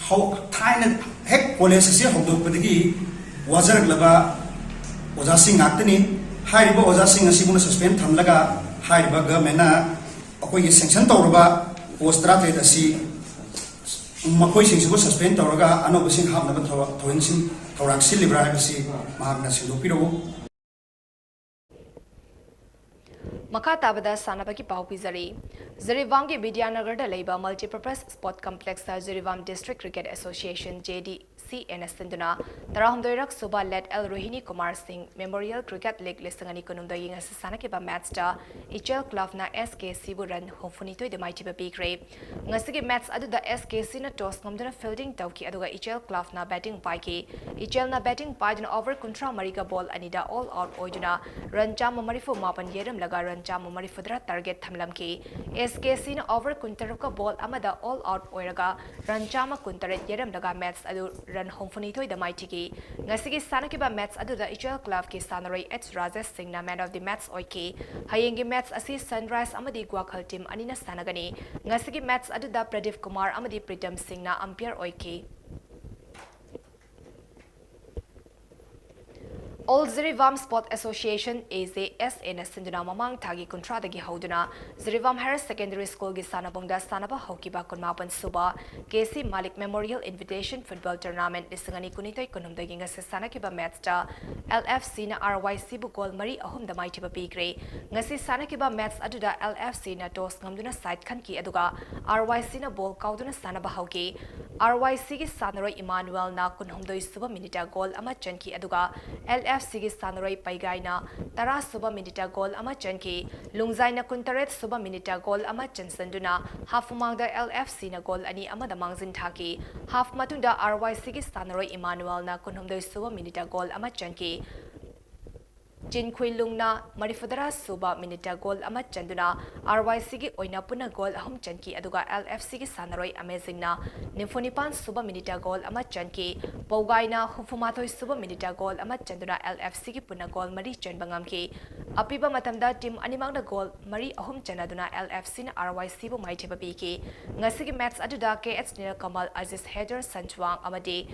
ꯍꯧ-, ꯊꯥꯏꯅ ꯍꯦꯛ ꯀꯣꯂꯦꯖ ꯑꯁꯤ ꯍꯧꯗꯣꯛꯄꯗꯒꯤ ꯋꯥꯖꯔꯛꯂꯕ ꯑꯣꯖꯥꯁꯤꯡ ꯉꯥꯛꯇꯅꯤ꯫ ꯍꯥꯏꯔꯤꯕ ꯑꯣꯖꯥꯁꯤꯡ ꯑꯁꯤꯕꯨꯅ ꯁꯁꯄꯦꯟ ꯊꯝꯂꯒ ꯍꯥꯏꯔꯤꯕ ꯒꯚꯔꯟꯃꯦꯟꯅ ꯑꯩꯈꯣꯏꯒꯤ ꯁꯦꯡꯁꯟ ꯇꯧꯔꯕ ꯄꯣꯁ ꯇꯔꯥꯇꯔꯦꯠ ꯑꯁꯤ ꯃꯈꯣꯏꯁꯤꯡꯁꯤꯕꯨ ꯁꯁꯄꯦꯟ ꯇꯧꯔꯒ ꯑꯅꯧꯕꯁꯤꯡ ꯍꯥꯞꯅꯕ ꯊꯧ-, ꯊꯧꯑꯣꯡꯁꯤꯡ, ꯊꯧꯔꯥꯡ ꯁꯤꯜꯂꯤꯕ꯭ꯔꯥ ꯍꯥꯏꯕꯁꯤ ꯃꯍꯥꯛꯅ ꯁꯦꯡꯗꯣꯛꯄꯤꯔꯛꯎ꯫ ꯃꯈꯥ ꯇꯥꯕꯗ ꯁꯥꯟꯅꯕꯒꯤ ꯄꯥꯎ ꯄꯤꯖꯔꯤ꯫ ꯖꯤꯔꯤꯕꯥꯝꯒꯤ ꯕꯤꯗ꯭ꯌꯥꯅꯒꯔꯗ ꯂꯩꯕ ꯃꯜꯇꯤꯄꯔꯄꯁ ꯁ꯭ꯄꯣꯔꯠ ꯀꯝꯄ꯭ꯂꯦꯛꯁꯇ Jiribam district cricket association, J D C ꯑꯦꯅ ꯁꯤꯟꯗꯨꯅ ꯇꯔꯥꯍꯨꯝꯗꯣꯏꯔꯛ ꯁꯨꯕ ꯂꯦꯠ ꯑꯦꯜ ꯔꯣꯍꯤꯅꯤ ꯀꯨꯃꯥꯔ ꯁꯤꯡ ꯃꯦꯃꯣꯔꯤꯌꯦꯜ ꯀ꯭ꯔꯤꯀꯦꯠ ꯂꯤꯒ ꯂꯤꯁꯤꯡ ꯑꯅꯤ ꯀꯨꯟꯍꯨꯝꯗꯣꯏꯒꯤ ꯉꯁꯤ ꯁꯥꯟꯅꯈꯤꯕ ꯃꯦꯠꯁꯇ ꯏꯆꯦꯜ ꯀ꯭ꯂꯕꯅ ꯑꯦꯁ ꯀꯦ ꯁꯤꯕꯨ ꯔꯟ ꯍꯨꯝꯐꯨꯅꯤꯊꯣꯏꯗ ꯃꯥꯏꯊꯤꯕ ꯄꯤꯈ꯭ꯔꯦ꯫ ꯉꯁꯤꯒꯤ ꯃꯦꯠꯁ ꯑꯗꯨꯗ ꯑꯦꯁ ꯀꯦ ꯁꯤꯅ ꯇꯣꯁ ꯉꯝꯗꯨꯅ ꯐꯤꯜꯗꯤꯡ ꯇꯧꯈꯤ, ꯑꯗꯨꯒ ꯏꯆꯦꯜ ꯀ꯭ꯂꯕꯅ ꯕꯦꯇꯤꯡ ꯄꯥꯏꯈꯤ꯫ ꯏꯆꯦꯜꯅ ꯕꯦꯇꯤꯡ ꯄꯥꯏꯗꯨꯅ ꯑꯣꯚꯔ ꯀꯨꯟꯊ꯭ꯔꯥ ꯃꯔꯤꯒ ꯕꯣꯜ ꯑꯅꯤꯗ ꯑꯣꯜ ꯑꯥꯎꯠ ꯑꯣꯏꯗꯨꯅ ꯔꯟ ꯆꯥꯝꯃ ꯃꯔꯤꯐꯨ ꯃꯥꯄꯟ ꯌꯩꯔꯝꯂꯒ ꯔꯟ ꯆꯥꯝꯃ ꯃꯔꯤꯐꯨꯇꯔꯥ ꯇꯥꯔꯒꯦꯠ ꯊꯝꯂꯝꯈꯤ꯫ ꯑꯦꯁ ꯀꯦ ꯁꯤꯅ ꯑꯣꯚꯔ ꯀꯨꯟꯇꯔꯨꯛꯀ ꯕꯣꯜ ꯑꯃꯗ ꯑꯣꯜ ꯑꯥꯎꯠ ꯑꯣꯏꯔꯒ ꯔꯟ ꯆꯥꯝꯃ ꯀꯨꯟꯇꯔꯦꯠ ꯌꯩꯔꯝꯂꯒ ꯃꯦꯠꯁ ꯑꯗꯨ ꯔꯟ ꯍꯨꯝꯐꯨꯅꯤꯊꯣꯏꯗ ꯃꯥꯏꯊꯤꯈꯤ꯫ ꯉꯁꯤꯒꯤ ꯁꯥꯟꯅꯈꯤꯕ ꯃꯦꯠꯁ ꯑꯗꯨꯗ ꯏꯆꯦꯜ ꯀ꯭ꯂꯕꯀꯤ ꯁꯥꯟꯅꯔꯣꯏ ꯑꯦꯆ ꯔꯥꯖꯦꯁ ꯁꯤꯡꯅ ꯃꯦꯟ ꯑꯣꯐ ꯗꯤ ꯃꯦꯠꯁ ꯑꯣꯏꯈꯤ꯫ ꯍꯌꯦꯡꯒꯤ ꯃꯦꯠꯁ ꯑꯁꯤ ꯁꯟꯔꯥꯏꯖ ꯑꯃꯗꯤ ꯒ꯭ꯋꯥꯈꯜ ꯇꯤꯝ ꯑꯅꯤꯅ ꯁꯥꯟꯅꯒꯅꯤ꯫ ꯉꯁꯤꯒꯤ ꯃꯦꯠꯁ ꯑꯗꯨꯗ ꯄ꯭ꯔꯗꯤꯞ ꯀꯨꯃꯥꯔ ꯑꯃꯗꯤ ꯄ꯭ꯔꯤꯇꯝ ꯁꯤꯡꯅ ꯑꯝꯄꯤꯌꯔ ꯑꯣꯏꯈꯤ꯫ All Jiribam Sport Association, A J S A ꯅ ꯁꯤꯟꯗꯨꯅ ꯃꯃꯥꯡ ꯊꯥꯒꯤ ꯀꯨꯟꯊ꯭ꯔꯥꯗꯒꯤ ꯍꯧꯗꯨꯅ Jiribam Higher Secondary School ꯒꯤ ꯁꯥꯟꯅꯕꯨꯡꯗ ꯁꯥꯟꯅꯕ ꯍꯧꯈꯤꯕ ꯀꯨꯟꯃꯥꯄꯟ ꯁꯨꯕ K C Malik Memorial Invitation Football Tournament ꯂꯤꯁꯤꯡ ꯑꯅꯤ ꯀꯨꯟꯅꯤꯊꯣꯏ ꯀꯨꯟꯍꯨꯝꯗꯣꯏꯒꯤ ꯉꯁꯤ ꯁꯥꯟꯅꯈꯤꯕ match ꯇ L F C ꯅ R Y C ꯕꯨ goal ꯃꯔꯤ ꯑꯍꯨꯝꯗ ꯃꯥꯏꯊꯤꯕ ꯄꯤꯈ꯭ꯔꯦ꯫ ꯉꯁꯤ ꯁꯥꯟꯅꯈꯤꯕ match ꯑꯗꯨꯗ L F C ꯅ toss ꯉꯝꯗꯨꯅ side ꯈꯟꯈꯤ, ꯑꯗꯨꯒ R Y C ꯅ ball ꯀꯥꯎꯗꯨꯅ ꯁꯥꯟꯅꯕ ꯍꯧꯈꯤ꯫ R Y C ꯒꯤ ꯁꯥꯟꯅꯔꯣꯏ ꯏꯃꯥꯅꯨꯑꯦꯜꯅ ꯀꯨꯟꯍꯨꯝꯗꯣꯏ ꯁꯨꯕ minute ꯇ goal ꯑꯃ ꯆꯟꯈꯤ, ꯑꯗꯨꯒ L F C ꯒꯤ ꯁꯥꯟꯅꯔꯣꯏ ꯄꯩꯒꯥꯏꯅ ꯇꯔꯥ ꯁꯨꯕ minute ꯇ goal ꯑꯃ ꯆꯟꯈꯤ꯫ ꯂꯨꯡꯖꯥꯏꯅ ꯀꯨꯟꯇꯔꯦꯠ ꯁꯨꯕ minute ꯇ goal ꯑꯃ ꯆꯟꯁꯤꯟꯗꯨꯅ half ꯃꯃꯥꯡꯗ L F C ꯅ goal ꯑꯅꯤ ꯑꯃꯗ ꯃꯥꯡꯖꯤꯟ ꯊꯥꯈꯤ꯫ Half ꯃꯇꯨꯡꯗ R Y C ꯒꯤ ꯁꯥꯟꯅꯔꯣꯏ ꯏꯃꯥꯅꯨꯑꯦꯜꯅ ꯀꯨꯟꯍꯨꯝꯗꯣꯏ ꯁꯨꯕ minute ꯇ goal ꯑꯃ ꯆꯟꯈꯤ꯫ ꯆꯤꯟꯈꯨꯏꯂꯨꯡꯅ ꯃꯔꯤꯐꯨꯇꯔꯥ ꯁꯨꯕ minute ꯇ goal ꯑꯃ ꯆꯟꯗꯨꯅ R Y C ꯒꯤ ꯑꯣꯏꯅ ꯄꯨꯟꯅ goal ꯑꯍꯨꯝ ꯆꯟꯈꯤ, ꯑꯗꯨꯒ L F C ꯒꯤ ꯁꯥꯟꯅꯔꯣꯏ ꯑꯃꯦꯖꯤꯡꯅ ꯅꯤꯐꯨꯅꯤꯄꯥꯟ ꯁꯨꯕ minute ꯇ goal ꯑꯃ ꯆꯟꯈꯤ꯫ ꯄꯧꯒꯥꯏꯅ ꯍꯨꯝꯐꯨꯃꯥꯊꯣꯏ ꯁꯨꯕ minute ꯇ goal ꯑꯃ ꯆꯟꯗꯨꯅ L F C ꯒꯤ ꯄꯨꯟꯅ goal ꯃꯔꯤ ꯆꯟꯕ ꯉꯝꯈꯤ꯫ ꯑꯄꯤꯕ ꯃꯇꯝꯗ team ꯑꯅꯤꯃꯛꯅ goal ꯃꯔꯤ ꯑꯍꯨꯝ ꯆꯟꯅꯗꯨꯅ L F C ꯅ R Y C ꯕꯨ ꯃꯥꯏꯊꯤꯕ ꯄꯤꯈꯤ꯫ ꯉꯁꯤꯒꯤ match ꯑꯗꯨꯗ K H ꯅꯤꯜꯀꯃꯜ, ꯑꯖꯤꯁ ꯍꯦꯗꯔ ꯁꯟꯆꯨꯋꯥꯡ ꯑꯃꯗꯤ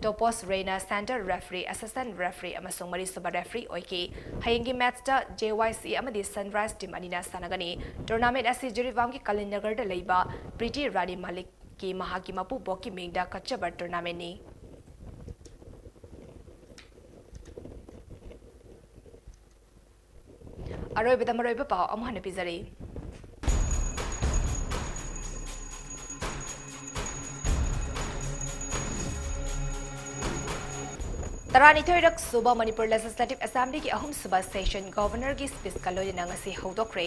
ꯇꯣꯄꯣꯁ ꯔꯦꯅ center referee, assistant referee ꯑꯃꯁꯨꯡ ꯃꯔꯤꯁꯨꯕ referee ꯑꯣꯏꯈꯤ꯫ ꯍꯌꯦꯡꯒꯤ match ꯇ J Y C ꯑꯃꯗꯤ Sunrise team ꯑꯅꯤꯅ ꯁꯥꯟꯅꯒꯅꯤ꯫ Tournament ꯑꯁꯤ ꯖꯤꯔꯤꯕꯥꯝꯒꯤ ꯀꯥꯂꯤꯟꯅꯒꯔꯗ ꯂꯩꯕ ꯄ꯭ꯔꯤꯇꯤ ꯔꯥꯅꯤ ꯃꯥꯂꯤꯛꯀꯤ ꯃꯍꯥꯛꯀꯤ ꯃꯄꯨꯕꯣꯛꯀꯤ ꯃꯤꯡꯗ ꯀꯠꯆꯕ tournament ꯅꯤ꯫ ꯑꯔꯣꯏꯕꯗ ꯃꯔꯨꯑꯣꯏꯕ ꯄꯥꯎ ꯑꯃꯨꯛ ꯍꯟꯅ ꯄꯤꯖꯔꯤ꯫ ꯇꯔꯥꯅꯤꯊꯣꯏꯔꯛ ꯁꯨꯕ ꯃꯅꯤꯄꯨꯔ Legislative Assembly ꯒꯤ ꯑꯍꯨꯝꯁꯨꯕ session Governor ꯒꯤ speech ꯀ ꯂꯣꯏꯅꯅ ꯉꯁꯤ ꯍꯧꯗꯣꯛꯈ꯭ꯔꯦ꯫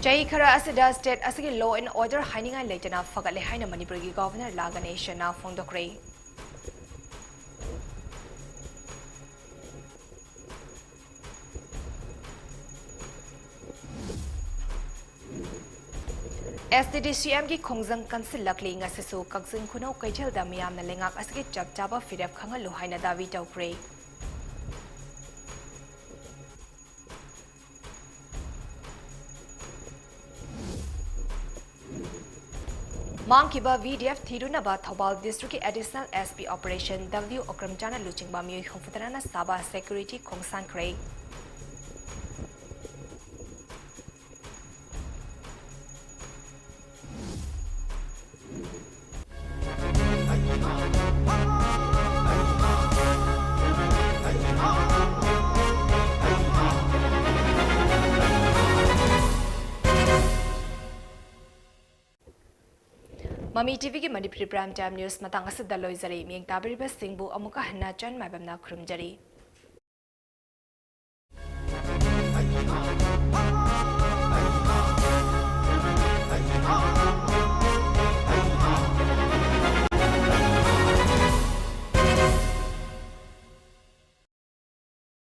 ꯆꯍꯤ ꯈꯔ ꯑꯁꯤꯗ state ꯑꯁꯤꯒꯤ law and order ꯍꯥꯏꯅꯤꯡꯉꯥꯏ ꯂꯩꯇꯅ ꯐꯒꯠꯂꯦ ꯍꯥꯏꯅ ꯃꯅꯤꯄꯨꯔꯒꯤ Governor ꯂꯥ ꯒꯅꯦꯁꯟꯅ ꯐꯣꯡꯗꯣꯛꯈ꯭ꯔꯦ꯫ S T D C M ꯒꯤ ꯈꯣꯡꯖꯪ ꯀꯟꯁꯤꯜꯂꯛꯂꯤ꯫ ꯉꯁꯤꯁꯨ ꯀꯛꯆꯤꯡ ꯈꯨꯅꯧ ꯀꯩꯊꯦꯜꯗ ꯃꯤꯌꯥꯝꯅ ꯂꯩꯉꯥꯛ ꯑꯁꯤꯒꯤ ꯆꯞ ꯆꯥꯕ ꯐꯤꯔꯦꯞ ꯈꯪꯍꯜꯂꯨ ꯍꯥꯏꯅ ꯗꯥꯕꯤ ꯇꯧꯈ꯭ꯔꯦ꯫ ꯃꯥꯡꯈꯤꯕ V D F ꯊꯤꯔꯨꯅꯕ ꯊꯧꯕꯥꯜ ꯗꯤꯁꯇ꯭ꯔꯤꯛꯀꯤ additional S P operation W ꯑꯣꯀ꯭ꯔꯝꯖꯥꯅ ꯂꯨꯆꯤꯡꯕ ꯃꯤꯑꯣꯏ ꯍꯨꯝꯐꯨꯇꯔꯥꯅ ꯁꯥꯕ ꯁꯦꯀ꯭ꯌꯨꯔꯤꯇꯤ ꯈꯣꯡꯁꯥꯟꯈ꯭ꯔꯦ꯫ ꯃꯃꯤ ꯇꯤꯚꯤꯒꯤ ꯃꯅꯤꯄꯨꯔꯤ Prime Time News ꯃꯇꯥꯡ ꯑꯁꯤꯗ ꯂꯣꯏꯖꯔꯦ꯫ ꯃꯤꯠꯌꯦꯡ ꯇꯥꯕꯤꯔꯤꯕꯁꯤꯡꯕꯨ ꯑꯃꯨꯛꯀ ꯍꯟꯅ ꯆꯟ ꯃꯥꯏꯕꯝꯅ ꯈꯨꯔꯨꯝꯖꯔꯤ꯫